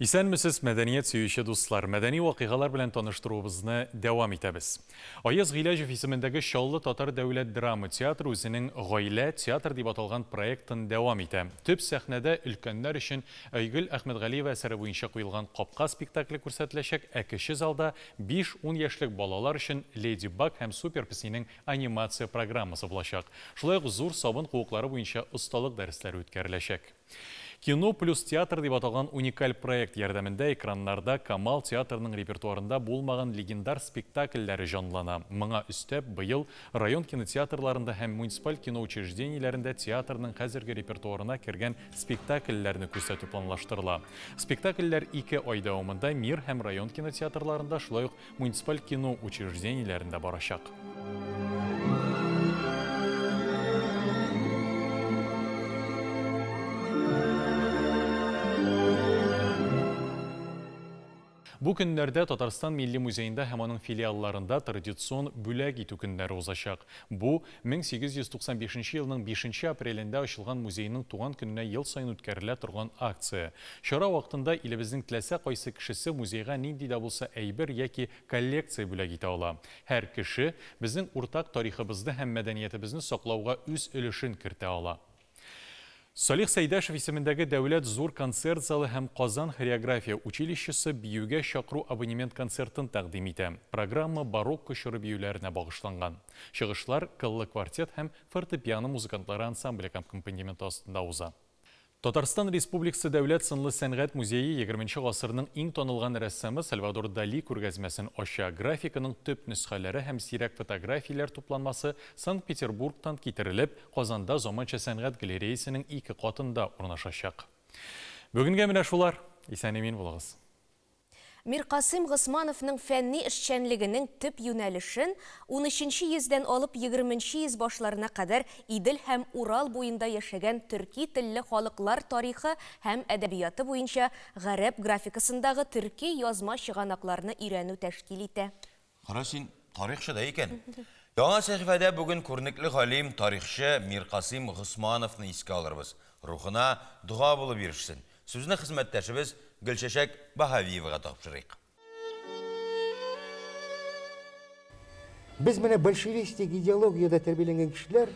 Исәнмесез, мәдәният сөюче дуслар. Мәдәни вакыйгалар белән таныштыруыбызны дәвам итәбез. Аяз Гыйләҗев исемендәге Чаллы татар дәүләт драма театры үзенең Гаилә театр дип аталган проектын дәвам итә. Төп сәхнәдә өлкәннәр өчен Айгөл Әхмәтгалиева әсәре буенча куелган Капка спектакле күрсәтеләчәк, ә кече залда 5-10 яшьлек балалар өчен Леди Баг һәм Супер песинең анимация программасы булачак. Шулай ук зур сабын куыклары буенча осталык дәресләре үткәреләчәк. Кино плюс театр дип аталган уникаль проект ярдәмендә экраннарда Камал театрының репертуарында булмаган легендар спектакльләре җанлана. Моңа өстәп, быел район кинотеатрларында һәм муниципаль кино учреждениеләрендә театрның хәзерге репертуарына кергән спектакльләрне күрсәтү планлаштырыла. Спектакльләр 2 ай дәвамында Мир һәм район кинотеатрларында, шулай ук муниципаль кино учреждениеләрендә барачак. Бу көннәрдә Татарстан Милли музеенда һәм аның филиалларында традицион бүләк итү көннәре узачак. Бу 1895 елның 5 апрелендә ачылган музейның туган көненә ел саен үткәрелә торган акция. Чара вакытында илебезнең теләсә кайсы кешесе музейга нинди дә булса әйбер яки коллекция бүләк итә ала. Һәр кеше безнең уртак тарихыбызны һәм мәдәниятебезне саклауга үз өлешен кертә ала. Салих Сәйдәшев исемендәге дәүләт зур концерт залы һәм Казан хореография училищесы биюгә чакыру абонемент концертын тәкъдим итә. Программа барокко чоры биюләренә багышланган. Чыгышлар кыллы квартет һәм фортепиано музыкантлары ансамбле аккомпанементы астында уза. Татарстан Республикасы Дәүләт сынлы сәнгать музее 20 гасырның иң танылган рәссамы Сальвадор Дали күргәзмәсен ача. Графиканың төп нөсхәләре һәм сирәк фотографияләр тупланмасы Санкт-Петербургтан китерелеп, Казанда заманча сәнгать галереясының 2 катында урнашачак. Бүгенгә менә шулар. Исән-имин булыгыз. Миркасыйм Госмановның фәнни эшчәнлегенең төп юнәлешен 13 йөздән алып 20 йөз башларына кадәр Идел һәм Урал буенда яшәгән төрки телле халыклар тарихы һәм әдәбияты буенча гарәп графикасындагы төрки язма чыганакларны өйрәнү тәшкил итә. Кара син тарихчы да икән. Яңа сәхифәдә бүген күренекле галим, тарихчы Миркасыйм Госмановны искә алырбыз. Рухына дога булып ирешсен. Сүзне хезмәттәшебез Гөлчәчәк Баһавиевага тапшырыйк. Без менә большевистик идеологиядә тәрбияләнгән кешеләр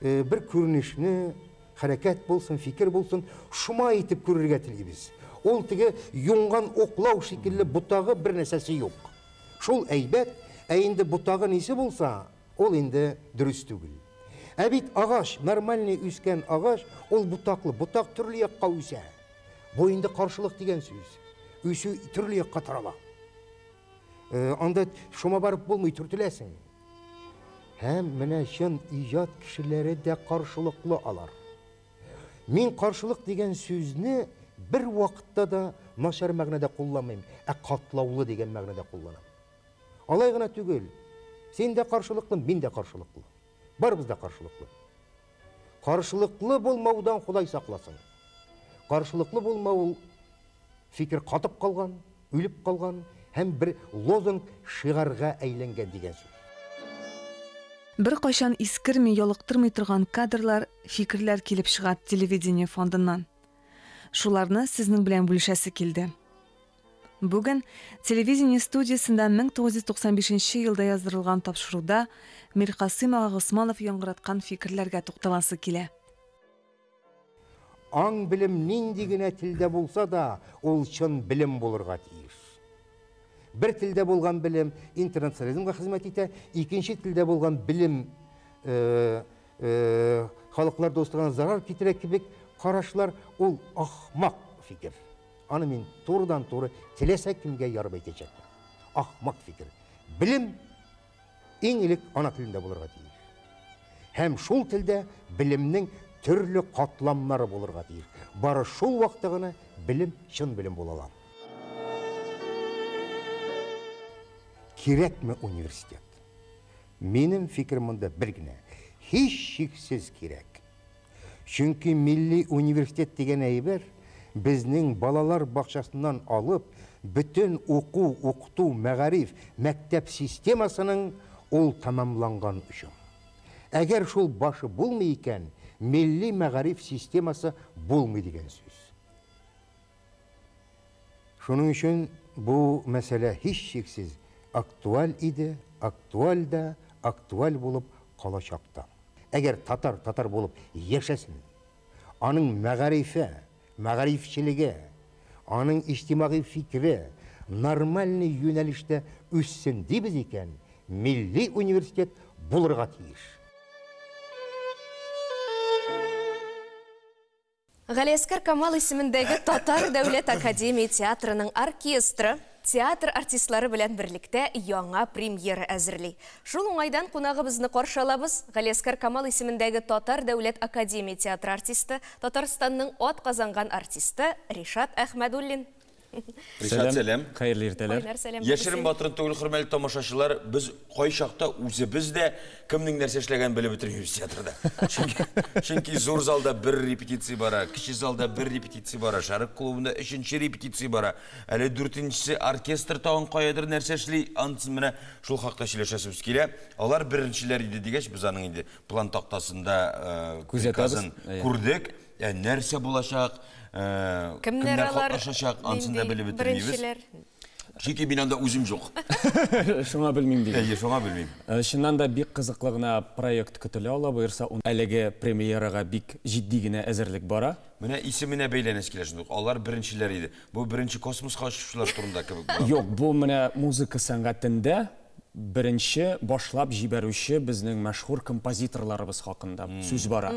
бер күренешне, хәрәкәт булсын, фикер булсын, шома итеп күрергә телибез. Ул теге юнган оклау шикелле ботагы бер нәрсәсе юк. Шул әйбәт, ә инде ботагы нисе булса, ул инде дөрес түгел. Ә бит агач, нормальный үскән агач, ул ботаклы, ботак төрле якка үсә. Бу инде каршылык дигән сүз. Үсү төрле якка тарала. Анда шома барып булмый, төртеләсең. Һәм менә чын иҗат кешеләре дә каршылыклы алар. Мин каршылык дигән сүзне бер вакытта да начар мәгънәдә кулланмыйм, ә катлаулы дигән мәгънәдә кулланам. Алай гына түгел. Син дә каршылыклы, мин дә каршылыклы. Барыбыз да каршылыклы. Каршылыклы булмаудан Ходай сакласын. Каршылыклы булмау ул фикер катып калган, үлеп калган һәм бер лозунг шигарга әйләнгән дигән сүз. Бер кайчан искерми, ялыктырмый торган кадрлар, фикерләр килеп чыга телевидение фондыннан. Шуларны сезнең белән бүлешәсе килде. Бүген телевидение студиясендә 1995 елда яздырылган тапшыруда Миркасыйм ага Госманов яңгыраткан фикерләргә тукталасы килә. Аң белем нинди генә телдә булса да, ул чын белем булырга тиеш. Бер телдә булган белем интернационализмга хезмәт итә, икенче телдә булган белем халыклар дуслыгына зарар китерә кебек карашлар ул ахмак фикер. Аны мин турыдан-туры теләсә кемгә ярып әйтәчәкмен. Ахмак фикер. Белем иң элек ана телендә булырга тиеш. Һәм шул телдә белемнең төрле катламнары булырга тиеш. Бары шул вакытта гына белем чын белем була ала. Кирәкме университет? Минем фикерем монда бер генә. Һичшиксез кирәк. Чөнки милли университет дигән әйбер безнең балалар бакчасыннан алып, бөтен уку, укыту, мәгариф, мәктәп системасының ул тәмамланган өчен. Әгәр шул башы булмый икән, милли мәгариф системасы булмый дигән сүз. Шуның өчен бу мәсьәлә һичшиксез актуаль иде, актуаль да, актуаль булып калачак та. Әгәр татар татар булып яшәсен, аның мәгарифе, мәгарифчелеге, аның иҗтимагый фикере нормальный юнәлештә үссен дибез икән, милли университет булырга тиеш. Галиәскәр Камал исемендәге Татар дәүләт академия театрының оркестры театр артистлары белән берлектә яңа премьера әзерли. Шул уңайдан кунагыбызны каршы алабыз. Галиәскәр Камал исемендәге Татар дәүләт академия театры артисты, Татарстанның ат казанган артисты Ришат Әхмәдуллин. Ришат, сәлам. Хәерле иртәләр. Кайнар сәлам. Яшерен батырын түгел, хөрмәтле тамашачылар, без кайчакта үзебез дә кемнең нәрсә эшләгәнен белеп бетермибез театрда. Чөнки, чөнки зур залда бер репетиция бара, кече залда бер репетиция бара, Шәрык клубында өченче репетиция бара. Әле дүртенчесе оркестр тагын каядыр нәрсә эшли, ансын менә шул хакта сөйләшәсебез килә. Алар беренчеләр иде дигәч, без аның инде план тактасында Күзәтәбез. приказын күрдек. Ә нәрсә булачак, Кемнәр алар? катнашачак, ансын да Нинди белеп бетермибез. беренчеләр? Чөнки мин анда үзем юк. Шуңа белмим дигән. Әйе, шуңа белмим. Чыннан да бик кызыклы гына проект көтелә ала, боерса, әлеге премьерага бик җитди генә әзерлек бара. Менә исеменә бәйләнәс килә шундук. Алар беренчеләр иде. Бу беренче космоска очучылар турында кебек була. Юк, бу менә музыка сәнгатендә беренче башлап җибәрүче безнең мәшһүр композиторларыбыз хакында сүз бара.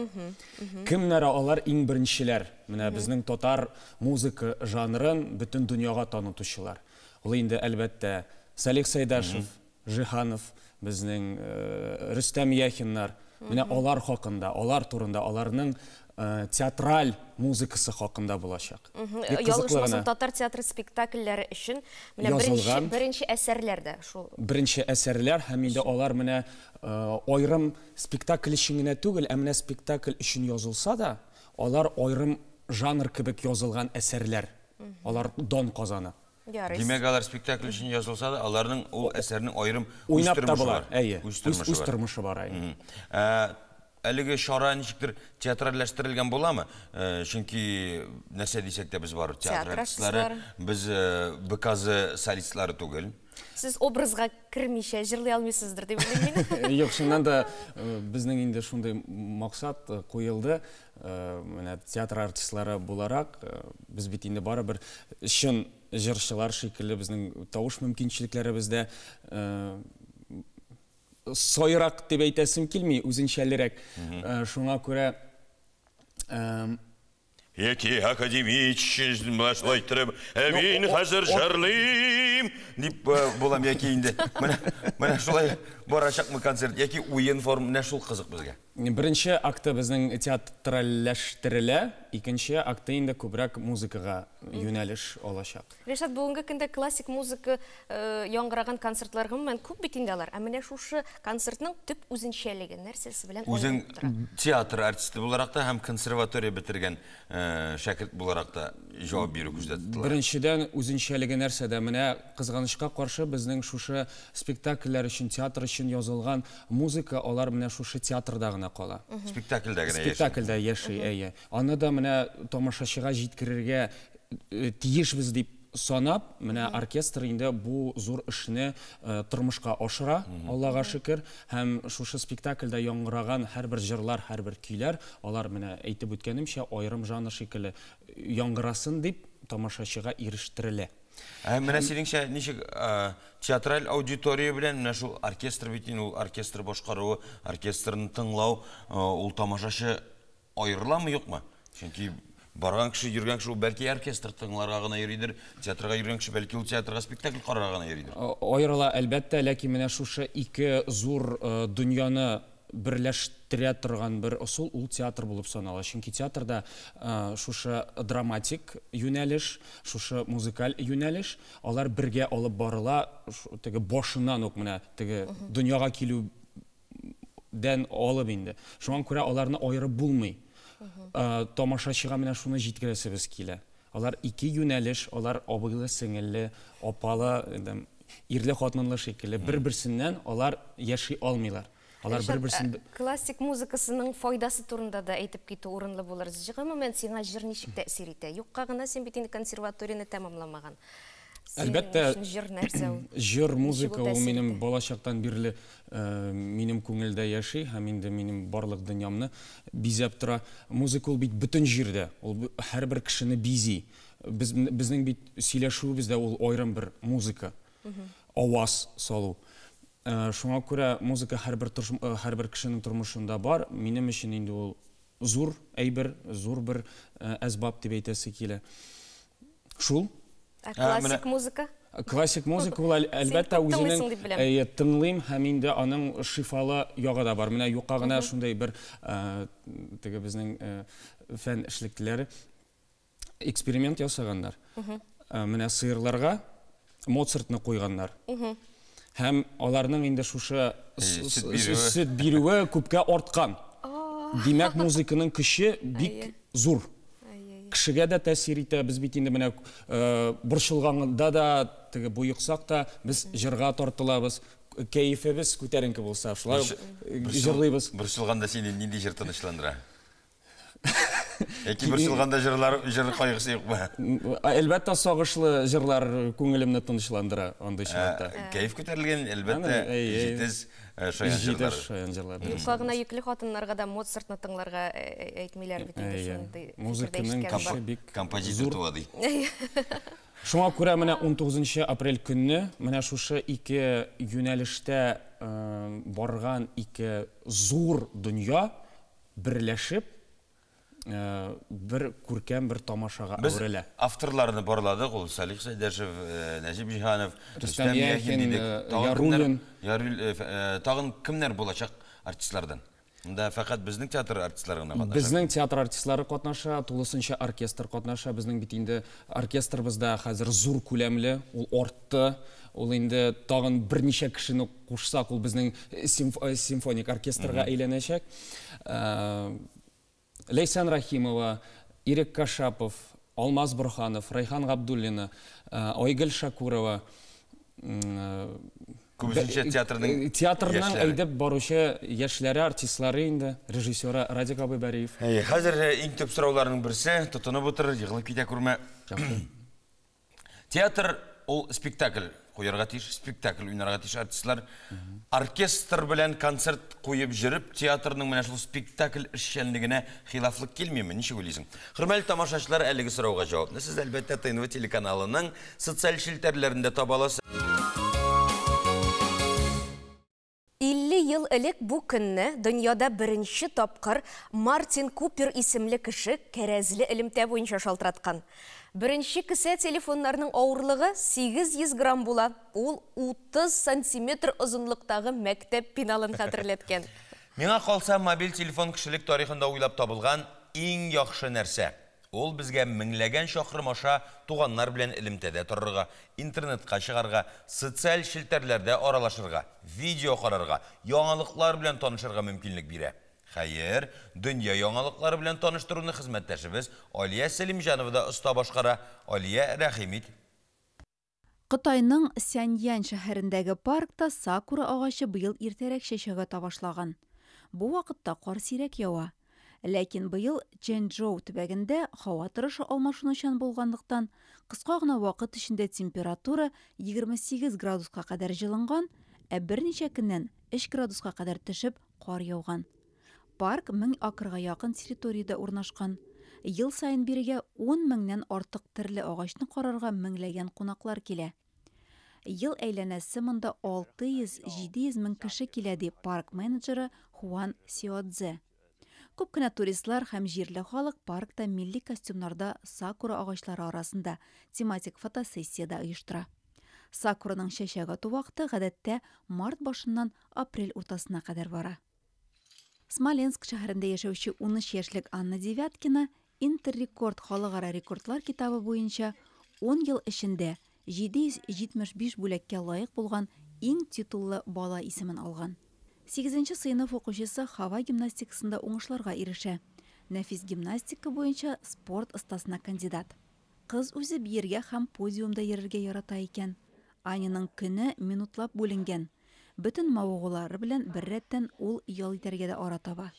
Кемнәр алар иң беренчеләр? Менә безнең татар музыка жанрын бөтен дөньяга танытучылар. Ул инде әлбәттә Салих Сәйдашев, Жиһанов, безнең Рөстәм Яхиннар. Менә алар хакында, алар турында, аларның театраль музыкасы хакында булачак. Бик кызыклы Ялгышмасам, гына. татар театры спектакльләре өчен менә Язылган. беренче әсәрләр дә шул. Беренче әсәрләр һәм инде алар менә аерым спектакль өчен генә түгел, ә менә спектакль өчен язылса да, алар аерым жанр кебек язылган әсәрләр. Алар дан казана. Ярый. Димәк, алар спектакль өчен язылса да, аларның ул әсәрнең аерым үз Уйнап та тормышы була, бар. әйе. Үз тормышы Үз бар. тормышы бар, әйе. Әлеге чара ничектер театральләштерелгән буламы? Чөнки нәрсә дисәк тә без барыбер театр Театр артистлары, артистлары. без БКЗ солистлары түгел. Сез образга кермичә җырлый алмыйсыздыр дип уйлыйм мин. Юк, чыннан да безнең инде шундый максат куелды. Менә театр артистлары буларак, без бит инде барыбер чын җырчылар шикелле безнең тавыш мөмкинчелекләребез дә сайрак дип әйтәсем килми, үзенчәлерәк. Шуңа күрә Яки академич, шулай иттереп, мин хәзер җырлыйм дип булам яки инде. Менә шулай барачакмы концерт, яки уен форм, менә шул кызык безгә. Беренче акты безнең театральләштерелә, икенче акты инде күбрәк музыкага юнәлеш алачак. Ришат, бүгенге көндә классик музыка яңгыраган концертлар гомумән күп бит инде алар. Ә менә шушы концертның төп үзенчәлеге нәрсәсе белән Үзең аерылып тора? театр артисты буларак та һәм консерватория бетергән шәкерт буларак та җавап бирү күздә тотыла. Беренчедән, үзенчәлеге нәрсәдә? Менә кызганычка каршы безнең шушы спектакльләр өчен, театр өчен язылган музыка алар менә шушы театрда гына кала. Спектакльдә генә яши. Спектакльдә яши, әйе. Аны да менә тамашачыга җиткерергә тиешбез дип санап, менә оркестр инде бу зур эшне тормышка ашыра, Аллага шөкер, һәм шушы спектакльдә яңгыраган һәрбер җырлар, һәрбер көйләр, алар менә әйтеп үткәнемчә, аерым жанр шикелле яңгырасын дип тамашачыга ирештерелә. Ә менә синеңчә ничек театраль аудитория белән менә шул оркестр бит инде ул оркестр башкаруы, оркестрны тыңлау, ул тамашачы аерыламы, юкмы? Чөнки барган кеше, йөргән кеше ул бәлки оркестр тыңларга гына йөридер, театрга йөргән кеше бәлки ул театрга спектакль карарга гына йөридер. Аерыла, әлбәттә, ләкин менә шушы ике зур дөньяны берләштерә торган бер ысул ул театр булып санала. Чөнки театрда шушы драматик юнәлеш, шушы музыкаль юнәлеш, алар бергә алып барыла, теге башыннан ук менә теге дөньяга килү дән алып инде. Шуңа күрә аларны аерып булмый. Тамашачыга менә шуны җиткерәсебез килә. Алар ике юнәлеш, алар абыйлы-сеңелле, апалы, ирле-хатынлы шикелле, бер-берсеннән алар яши алмыйлар. Алар бер-берсен Классик музыкасының файдасы турында да әйтеп китү урынлы булыр. Гомумән, сиңа җыр ничек тәэсир итә? Юкка гына син бит инде консерваторияне тәмамламаган. Әлбәттә, җыр нәрсә ул? Җыр, музыка ул минем балачактан бирле минем күңелдә яши һәм инде минем барлык дөньямны бизәп тора. Музыка ул бит бөтен җирдә, ул һәрбер кешене бизи. Без, безнең бит сөйләшүебез дә ул аерым бер музыка, аваз салу. Шуңа күрә музыка һәрбер һәрбер кешенең тормышында бар. Минем өчен инде ул зур әйбер, зур бер әсбап дип әйтәсе килә. Шул. Ә классик музыка? Классик музыка ул әлбәттә үзенең әйе, тыңлыйм һәм инде аның шифалы ягы да бар. Менә юкка гына шундый бер теге безнең фән эшлеклеләре эксперимент ясаганнар. Менә сыерларга Моцартны куйганнар. Һәм аларның инде шушы сөт бирүе күпкә арткан. Димәк, музыканың көче бик зур. Кешегә дә тәэсир итә. Без бит инде менә борчылганда да, теге боексак та, без җырга тартылабыз. Кәефебез күтәренке булса, шулай ук җырлыйбыз. Борчылганда сине нинди җыр тынычландыра? Яки борчылганда җырлар, җыр кайгысы юкмы? Әлбәттә, сагышлы җырлар күңелемне тынычландыра андый чакта. Кәеф күтәрелгән, әлбәттә, җитез шаян җырлар. Җитез шаян җырлар. Юкка гына йөкле хатыннарга да Моцартны тыңларга әйтмиләр бит инде шундый. Музыканың көче бик композитор туа ди. Шуңа күрә менә 19 апрель көнне менә шушы ике юнәлештә барган ике зур дөнья берләшеп, бер күркәм бер тамашага әверелә. Без авторларны барладык, ул Салих Сәйдәшев, Нәҗип Җиһанов, Рөстәм Яхин дидек. Яруллин. Тагын кемнәр булачак артистлардан? Монда фәкать безнең театр артистлары гына катнаша. Безнең театр артистлары катнаша, тулысынча оркестр катнаша. Безнең бит инде оркестрыбыз да хәзер зур күләмле, ул артты. Ул инде тагын берничә кешене кушсак, ул безнең симфоник оркестрга әйләнәчәк. Ләйсән Рәхимова, Ирек Кашапов, Алмаз Борһанов, Райхан Габдуллина, Айгөл Шакурова, Күбесенчә театрның театрның әйдәп баручы яшьләре, артистлары инде, режиссеры Радик абый Бариев. Хәзер иң төп сорауларның берсе, тотынып утыр, егылып китә күрмә. Театр ул спектакль куярга тиеш, спектакль уйнарга тиеш артистлар. Оркестр белән концерт куеп җөреп, театрның менә шул спектакль эшчәнлегенә хилафлык килмиме? Ничек уйлыйсың? Хөрмәтле тамашачылар, әлеге сорауга җавапны сез әлбәттә ТНВ телеканалының социаль челтәрләрендә таба аласыз. 50 ел элек бу көнне дөньяда беренче тапкыр Мартин Купер исемле кеше кәрәзле элемтә буенча шалтыраткан. Беренче кесә телефоннарның авырлыгы 800 грамм була. Ул 30 сантиметр озынлыктагы мәктәп пеналын хәтерләткән. Миңа калса, мобиль телефон кешелек тарихында уйлап табылган иң яхшы нәрсә. Ул безгә меңләгән чакрым аша туганнар белән элемтәдә торырга, интернетка чыгарга, социаль челтәрләрдә аралашырга, видео карарга, яңалыклар белән танышырга мөмкинлек бирә. Хәер, дөнья яңалыклары белән таныштыруны хезмәттәшебез Алия Сәлимҗанова да оста башкара. Алия, рәхим ит. Кытайның Сяньян шәһәрендәге паркта сакура агачы быел иртәрәк чәчәк ата башлаган. Бу вакытта кар сирәк ява. Ләкин быел Чжэнчжоу төбәгендә һава торышы алмашынучан булганлыктан, кыска гына вакыт эчендә температура 28 градуска кадәр җылынган, ә берничә көннән 3 градуска кадәр төшеп кар яуган. Парк 1000 акрга якын территориядә урнашкан. Ел саен бирегә 10 меңнән артык төрле агачны карарга меңләгән кунаклар килә. Ел әйләнәсе монда 600-700 мең кеше килә, ди парк менеджеры Хуан Сиодзе. Күп кенә туристлар һәм җирле халык паркта милли костюмнарда сакура агачлары арасында тематик фотосессия дә оештыра. Сакураның чәчәк ату вакыты гадәттә март башыннан апрель уртасына кадәр бара. Смоленск шәһәрендә яшәүче 13 яшьлек Анна Девяткина Интеррекорд халыкара рекордлар китабы буенча 10 ел эчендә 775 бүләккә лаек булган иң титуллы бала исемен алган. 8 сыйныф укучысы һава гимнастикасында уңышларга ирешә. Нәфис гимнастика буенча спорт остасына кандидат. Кыз үзе биергә һәм подиумда йөрергә ярата икән. Аняның көне минутлап бүленгән. Бөтен мавыгулары белән беррәттән ул ял итәргә дә ара таба.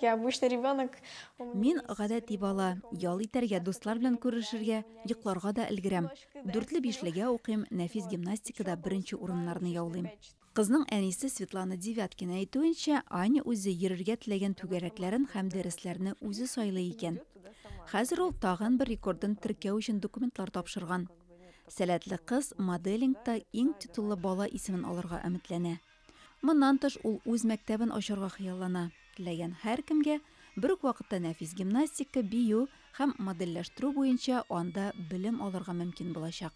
Я обычный ребенок. Мин гадәти бала, ял итәргә, дуслар белән күрешергә, йокларга да өлгерәм. Дүртле бишлегә укыйм, нәфис гимнастикада беренче урыннарны яулыйм. Кызның әнисе Светлана Девяткина әйтүенчә, Аня үзе йөрергә теләгән түгәрәкләрен һәм дәресләрне үзе сайлый икән. Хәзер ул тагын бер рекордын теркәү өчен документлар тапшырган. Сәләтле кыз моделингта иң титуллы бала исемен алырга өметләнә. Моннан тыш ул үз мәктәбен ачарга хыяллана. Теләгән һәркемгә бер үк вакытта нәфис гимнастика, бию һәм модельләштерү буенча анда белем алырга мөмкин булачак.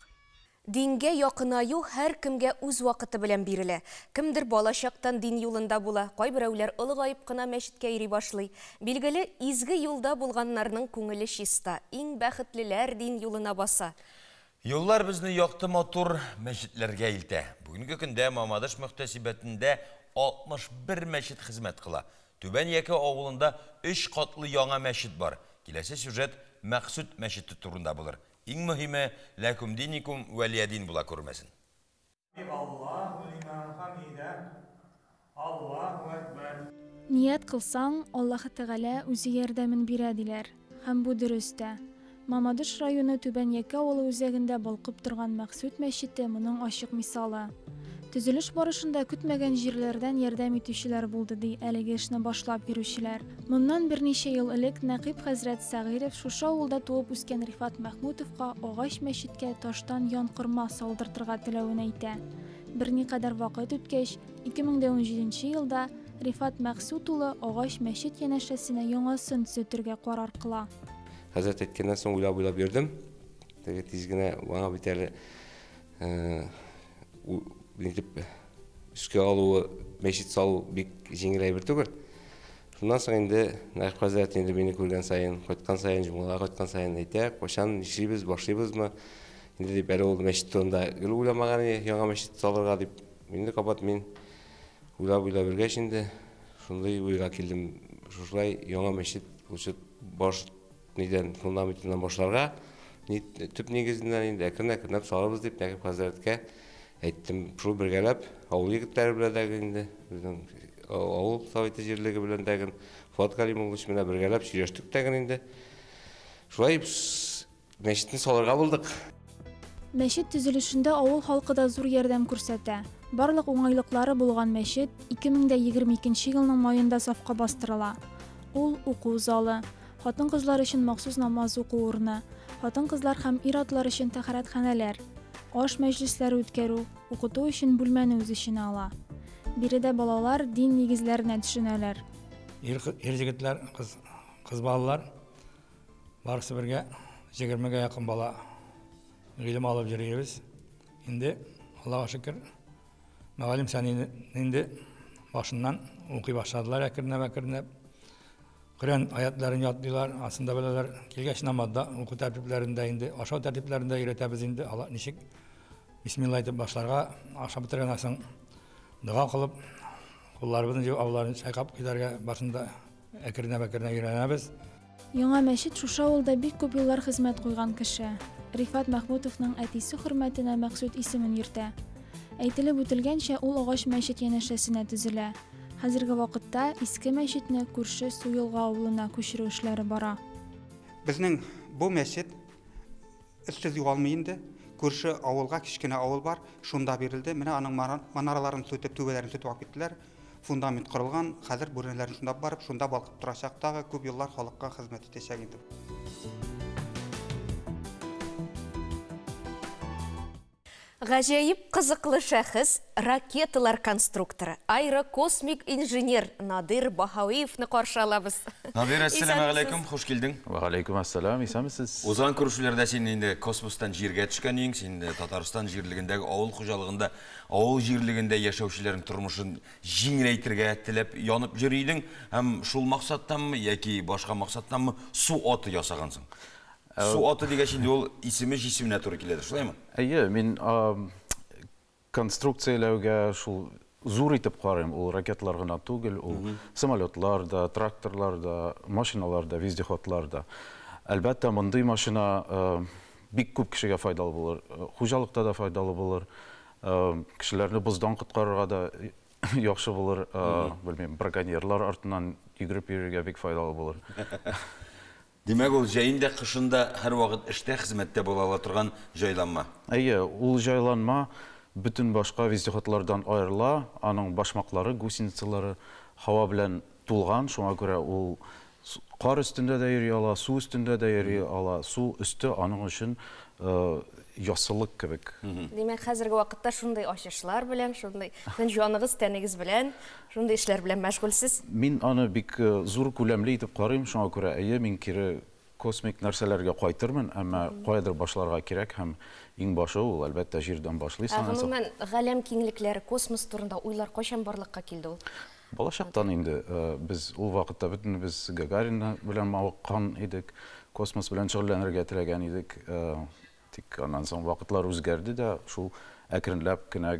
Дингә якынаю һәркемгә үз вакыты белән бирелә. Кемдер балачактан дин юлында була, кайберәүләр олыгаеп кына мәчеткә йөри башлый. Билгеле, изге юлда булганнарның күңеле чиста, иң бәхетлеләр дин юлына баса. Юллар безне якты матур мәчетләргә илтә. Бүгенге көндә Мамадыш мөхтәсибәтендә 61 мәчет хезмәт кыла. Түбән Яке авылында 3 катлы яңа мәчет бар. Киләсе сюжет Мәксүт мәчете турында булыр. Иң мөһиме ләкум диникум вәлиядин була күрмәсен. Ният кылсаң, Аллаһы Тәгалә үзе ярдәмен бирә диләр. Һәм бу дөрес тә. Мамадыш районы Түбән Яке авылы үзәгендә балкып торган Мәксүт мәчете моның ачык мисалы. Төзелеш барышында көтмәгән җирләрдән ярдәм итүчеләр булды, ди әлеге эшне башлап йөрүчеләр. Моннан берничә ел элек Нәкыйп хәзрәт Сәгыйрев шушы авылда туып үскән Рифат Мәхмүтовка агач мәчеткә таштан янкорма салдыртырга теләвен әйтә. Берникадәр вакыт үткәч, 2017 елда Рифат Мәксүт улы агач мәчет янәшәсенә яңасын төзетергә карар кыла. Хәзрәт әйткәннән соң уйлап-уйлап йөрдем. Теге тиз генә аңа бит әле нитеп өскә алуы, мәчет салу бик җиңел әйбер түгел. Шуннан соң инде Нәкыйп хәзрәт инде мине күргән саен, кайткан саен, җомгага кайткан саен әйтә, кайчан нишлибез, башлыйбызмы? Инде дип әле ул мәчет турында гел уйламаган иде, яңа мәчет салырга дип. Инде кабат мин уйлап-уйлап йөргәч инде шундый уйга килдем. Шушылай яңа мәчет лучше баш нидән фундаментыннан башларга, төп нигезеннән инде әкрен-әкренләп салырбыз дип Нәкыйп хәзрәткә әйттем. Шул бергәләп авыл егетләре белән дә инде, безнең авыл советы җирлеге белән дә, Фуат Галимович белән бергәләп сөйләштек тә инде. Шулай мәчетне салырга булдык. Мәчет төзелешендә авыл халкы да зур ярдәм күрсәтә. Барлык уңайлыклары булган мәчет 2022 елның маенда сафка бастырыла. Ул уку залы, хатын-кызлар өчен махсус намаз уку урыны, хатын-кызлар һәм ир-атлар өчен тәһарәтханәләр, аш мәҗлесләре үткәрү, укыту өчен бүлмәне үз эченә ала. Биредә балалар дин нигезләренә төшенәләр. Ир егетләр, кыз балалар барысы бергә 20-гә якын бала гыйлем алып йөрибез. Инде Аллаһка шөкер, мөгаллим сәнин инде башыннан укый башладылар әкренләп-әкренләп. Коръән аятларын ятлыйлар, астында беләләр. Килгәч намазда уку тәртипләрендә инде, ашау тәртипләрендә өйрәтәбез инде. Алар ничек бисмилла әйтеп башларга, ашап бетергәннән соң дога кылып, кулларыбызны җыеп, авызларын чайкап китәргә башында әкренләп-әкренләп өйрәнәбез. Яңа мәчет шушы авылда бик күп еллар хезмәт куйган кеше. Рифат Мәхмүтовның әтисе хөрмәтенә Мәксүт исемен йөртә. Әйтелеп үтелгәнчә, ул агач мәчет янәшәсенә төзелә. Хәзерге вакытта иске мәчетне күрше Суелга авылына күчерү эшләре бара. Безнең бу мәчет эшсез югалмый инде. Күрше авылга кечкенә авыл бар, шунда бирелде. Менә аның манараларын сүтеп, түбәләрен сүтеп алып киттеләр. Фундамент корылган, хәзер бүрәнәләрен шунда барып, шунда балкып торачак, тагы күп еллар халыкка хезмәт итәчәк инде. Гаҗәеп кызыклы шәхес, ракеталар конструкторы, аэрокосмик инженер Надир Баһавиевны каршы алабыз. Надир, әссәламә галәйкүм, хуш килдең. Вә галәйкүм әссәлам, исәнмесез. Узган күрешүләрдә син инде космостан җиргә төшкән идең, син Татарстан җирлегендәге авыл хуҗалыгында, авыл җирлегендә яшәүчеләрнең тормышын җиңеләйтергә теләп янып йөри идең һәм шул максаттанмы яки башка максаттанмы су аты ясагансың. Су аты дигәч инде ул исеме җисеменә туры киләдер, шулаймы? Әйе, мин конструкцияләүгә шул зур итеп карыйм. Ул ракеталар гына түгел, ул самолетлар да, тракторлар да, машиналар да, вездеходлар да. Әлбәттә, мондый машина бик күп кешегә файдалы булыр. Хуҗалыкта да файдалы булыр. Кешеләрне боздан коткарырга да яхшы булыр. Белмим, браконьерлар артыннан йөгереп йөрергә бик файдалы булыр. Димәк, ул җәен дә, кышын да һәрвакыт эштә, хезмәттә була ала торган җайланма. Әйе, ул җайланма бөтен башка вездеходлардан аерыла, аның башмаклары, гусеницалары һава белән тулган, шуңа күрә ул кар өстендә дә йөри ала, су өстендә дә йөри ала, су өсте аның өчен яссылык кебек. Димәк, хәзерге вакытта шундый ачышлар белән, шундый җаныгыз, тәнегез белән шундый эшләр белән мәшгульсез? Мин аны бик зур күләмле итеп карыйм, шуңа күрә, әйе, мин кире космик нәрсәләргә кайтырмын, әмма каядыр башларга кирәк һәм иң башы ул, әлбәттә, җирдән башлыйсың. Ә гомумән, галәм киңлекләре, космос турында уйлар кайчан барлыкка килде ул? Балачактан инде. Без ул вакытта бөтенебез Гагарин белән мавыккан идек, космос белән шөгыльләнергә теләгән идек. Тик аннан соң вакытлар үзгәрде дә, шул әкренләп кенә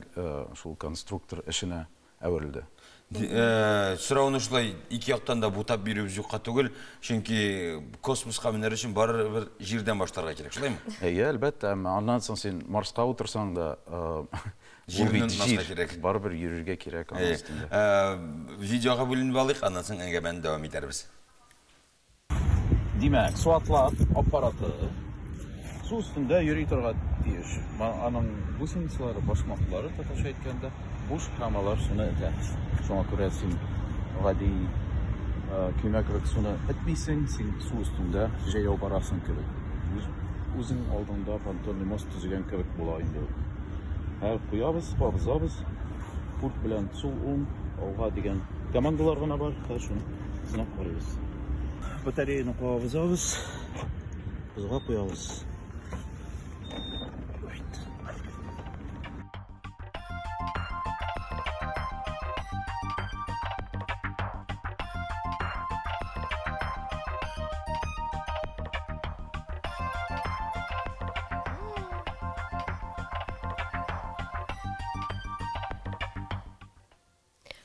шул конструктор эшенә әверелде. Сорауны шулай ике яктан да бутап бирүебез юкка түгел, чөнки космоска менәр өчен барыбер җирдән башларга кирәк, шулаймы? Әйе, әлбәттә, әмма аннан соң син Марска утырсаң да, ул бит җир, барыбер йөрергә кирәк аның өстендә. Видеога бүленеп алыйк, аннан соң әңгәмәне дәвам итәрбез. Димәк, суатлар аппараты су өстендә йөри торга тиеш. Аның гусеницалары, башмаклары, татарча әйткәндә, буш һәм алар суны этә. Шуңа күрә син гади көймә кебек суны этмисең, син су өстендә җәяү барасың кебек. Үзең алдыңда понтонный мост төзегән кебек була инде ул. Һәр куябыз, кабызабыз. Пульт белән сул, уң, алга дигән командалар гына бар. Хәзер шуны сынап карыйбыз. Батареяны кабызабыз, бозга куябыз.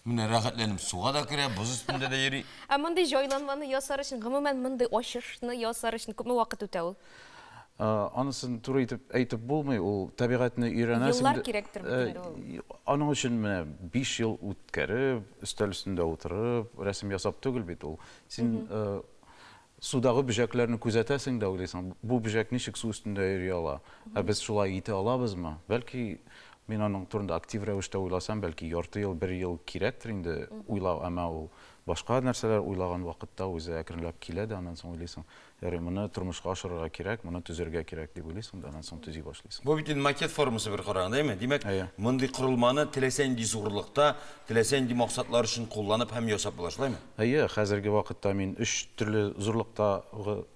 Менә рәхәтләнеп суга да керә, боз өстендә дә йөри. Ә мондый җайланманы ясар өчен, гомумән, мондый ачышны ясар өчен күпме вакыт үтә ул? Анысын туры итеп әйтеп булмый, ул табигатьне өйрәнәсең. Еллар кирәктер бит инде ул. Аның өчен менә 5 ел үткәреп, өстәл өстендә утырып, рәсем ясап түгел бит ул. Син судагы бөҗәкләрне күзәтәсең дә уйлыйсың, бу бөҗәк ничек су өстендә йөри ала? Ә без шулай итә алабызмы? Бәлки, мин аның турында актив рәвештә уйласам, бәлки ярты ел, бер ел кирәктер инде уйлау, әмма ул башка нәрсәләр уйлаган вакытта үзе әкренләп килә дә, аннан соң уйлыйсың, ярый, моны тормышка ашырырга кирәк, моны төзергә кирәк дип уйлыйсың да, аннан соң төзи башлыйсың. Бу бит инде макет формасы бер караганда, әйеме? Димәк, мондый корылманы теләсә нинди зурлыкта, теләсә нинди максатлар өчен кулланып һәм ясап була, шулаймы? Әйе, хәзерге вакытта мин өч төрле зурлыктагы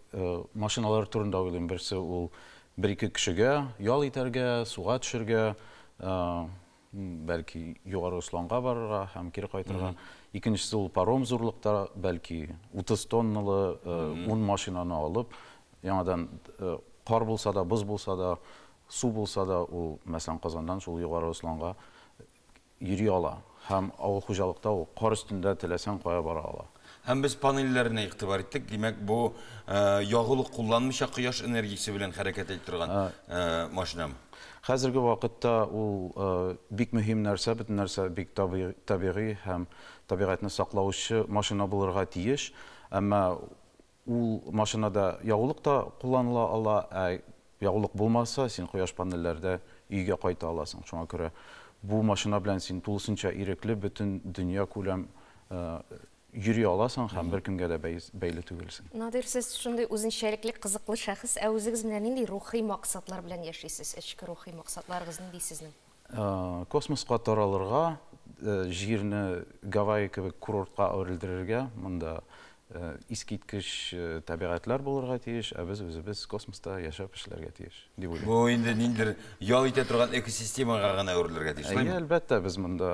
машиналар турында уйлыйм. Берсе ул бер-ике кешегә ял итәргә, суга төшергә, бәлки Югары Осланга барырга һәм кире кайтырга. Икенчесе ул паром зурлыкта, бәлки 30 тонналы 10 машинаны алып, яңадан кар булса да, боз булса да, су булса да, ул, мәсәлән, Казаннан шул Югары Осланга йөри ала. Һәм авыл хуҗалыкта ул кар өстендә теләсәң кая бара ала. Һәм без панельләренә игътибар иттек. Димәк, бу ягулык кулланмыйча кояш энергиясе белән хәрәкәт итә торган машинамы? Хәзерге вакытта ул бик мөһим нәрсә, бөтен нәрсә бик табигый һәм табигатьне саклаучы машина булырга тиеш. Әмма ул машинада ягулык та кулланыла ала, ә ягулык булмаса, син кояш панельләрдә өйгә кайта аласың. Шуңа күрә бу машина белән син тулысынча ирекле бөтен дөнья күләм йөри аласың һәм беркемгә дә бәйле түгелсең. Надир, сез шундый үзенчәлекле, кызыклы шәхес, ә үзегез менә нинди рухи максатлар белән яшисез? Эчке рухи максатларыгыз нинди сезнең? Космоска таралырга, Җирне Гавайи кебек курортка әверелдерергә, монда искиткеч табигатьләр булырга тиеш, ә без үзебез космоста яшәп эшләргә тиеш, дип уйлыйм. Бу инде ниндидер ял итә торган экосистемага гына әверелергә тиеш, шулаймы? Әйе, әлбәттә, без монда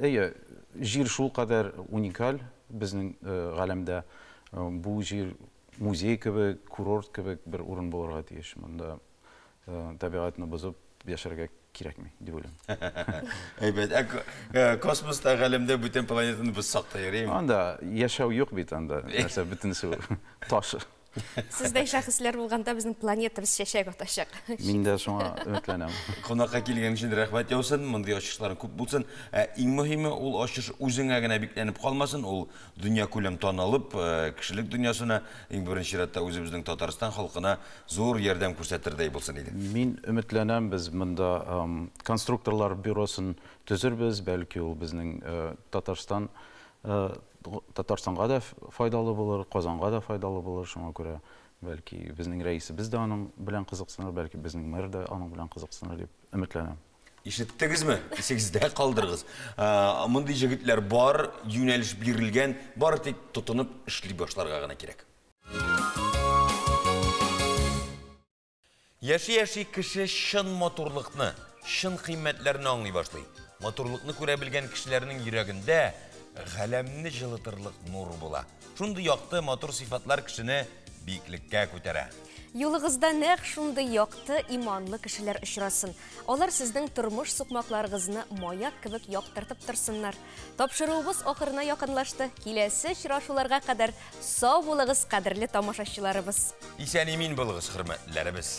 Әйе, җир шулкадәр уникаль безнең галәмдә. Бу җир музей кебек, курорт кебек бер урын булырга тиеш. Монда табигатьне бозып яшәргә кирәкми, дип уйлыйм. Әйбәт. Ә космоста, галәмдә бүтән планетаны бозсак та ярыймы? Анда яшәү юк бит анда. Нәрсә, бөтенесе таш. Сездәй шәхесләр булганда безнең планетабыз чәчәк атачак. Мин дә шуңа өметләнәм. Кунакка килгән өчен рәхмәт яусын, мондый ачышларың күп булсын. Ә иң мөһиме, ул ачыш үзеңә генә бикләнеп калмасын, ул дөньякүләм танылып, кешелек дөньясына, иң беренче чиратта үзебезнең Татарстан халкына зур ярдәм күрсәтердәй булсын иде. Мин өметләнәм, без монда конструкторлар бюросын төзербез, бәлки ул безнең Татарстан Татарстанга да файдалы булыр, Казанга да файдалы булыр, шуңа күрә, бәлки, безнең рәисебез дә аның белән кызыксыныр, бәлки, безнең мэр да аның белән кызыксыныр дип өметләнәм. Ишеттегезме? Исегездә калдырыгыз. Мондый җегетләр бар, юнәлеш бирелгән, бары тик тотынып эшли башларга гына кирәк. Яши-яши кеше чын матурлыкны, чын кыйммәтләрне аңлый башлый. Матурлыкны күрә белгән кешеләрнең йөрәгендә галәмне җылытырлык нур була. Шундый якты, матур сыйфатлар кешене биеклеккә күтәрә. Юлыгызда нәкъ шундый якты, иманлы кешеләр очрасын. Алар сезнең тормыш сукмакларыгызны маяк кебек яктыртып торсыннар. Тапшыруыбыз ахырына якынлашты. Киләсе очрашуларга кадәр сау булыгыз, кадерле тамашачыларыбыз. Исән-имин булыгыз, хөрмәтлеләребез!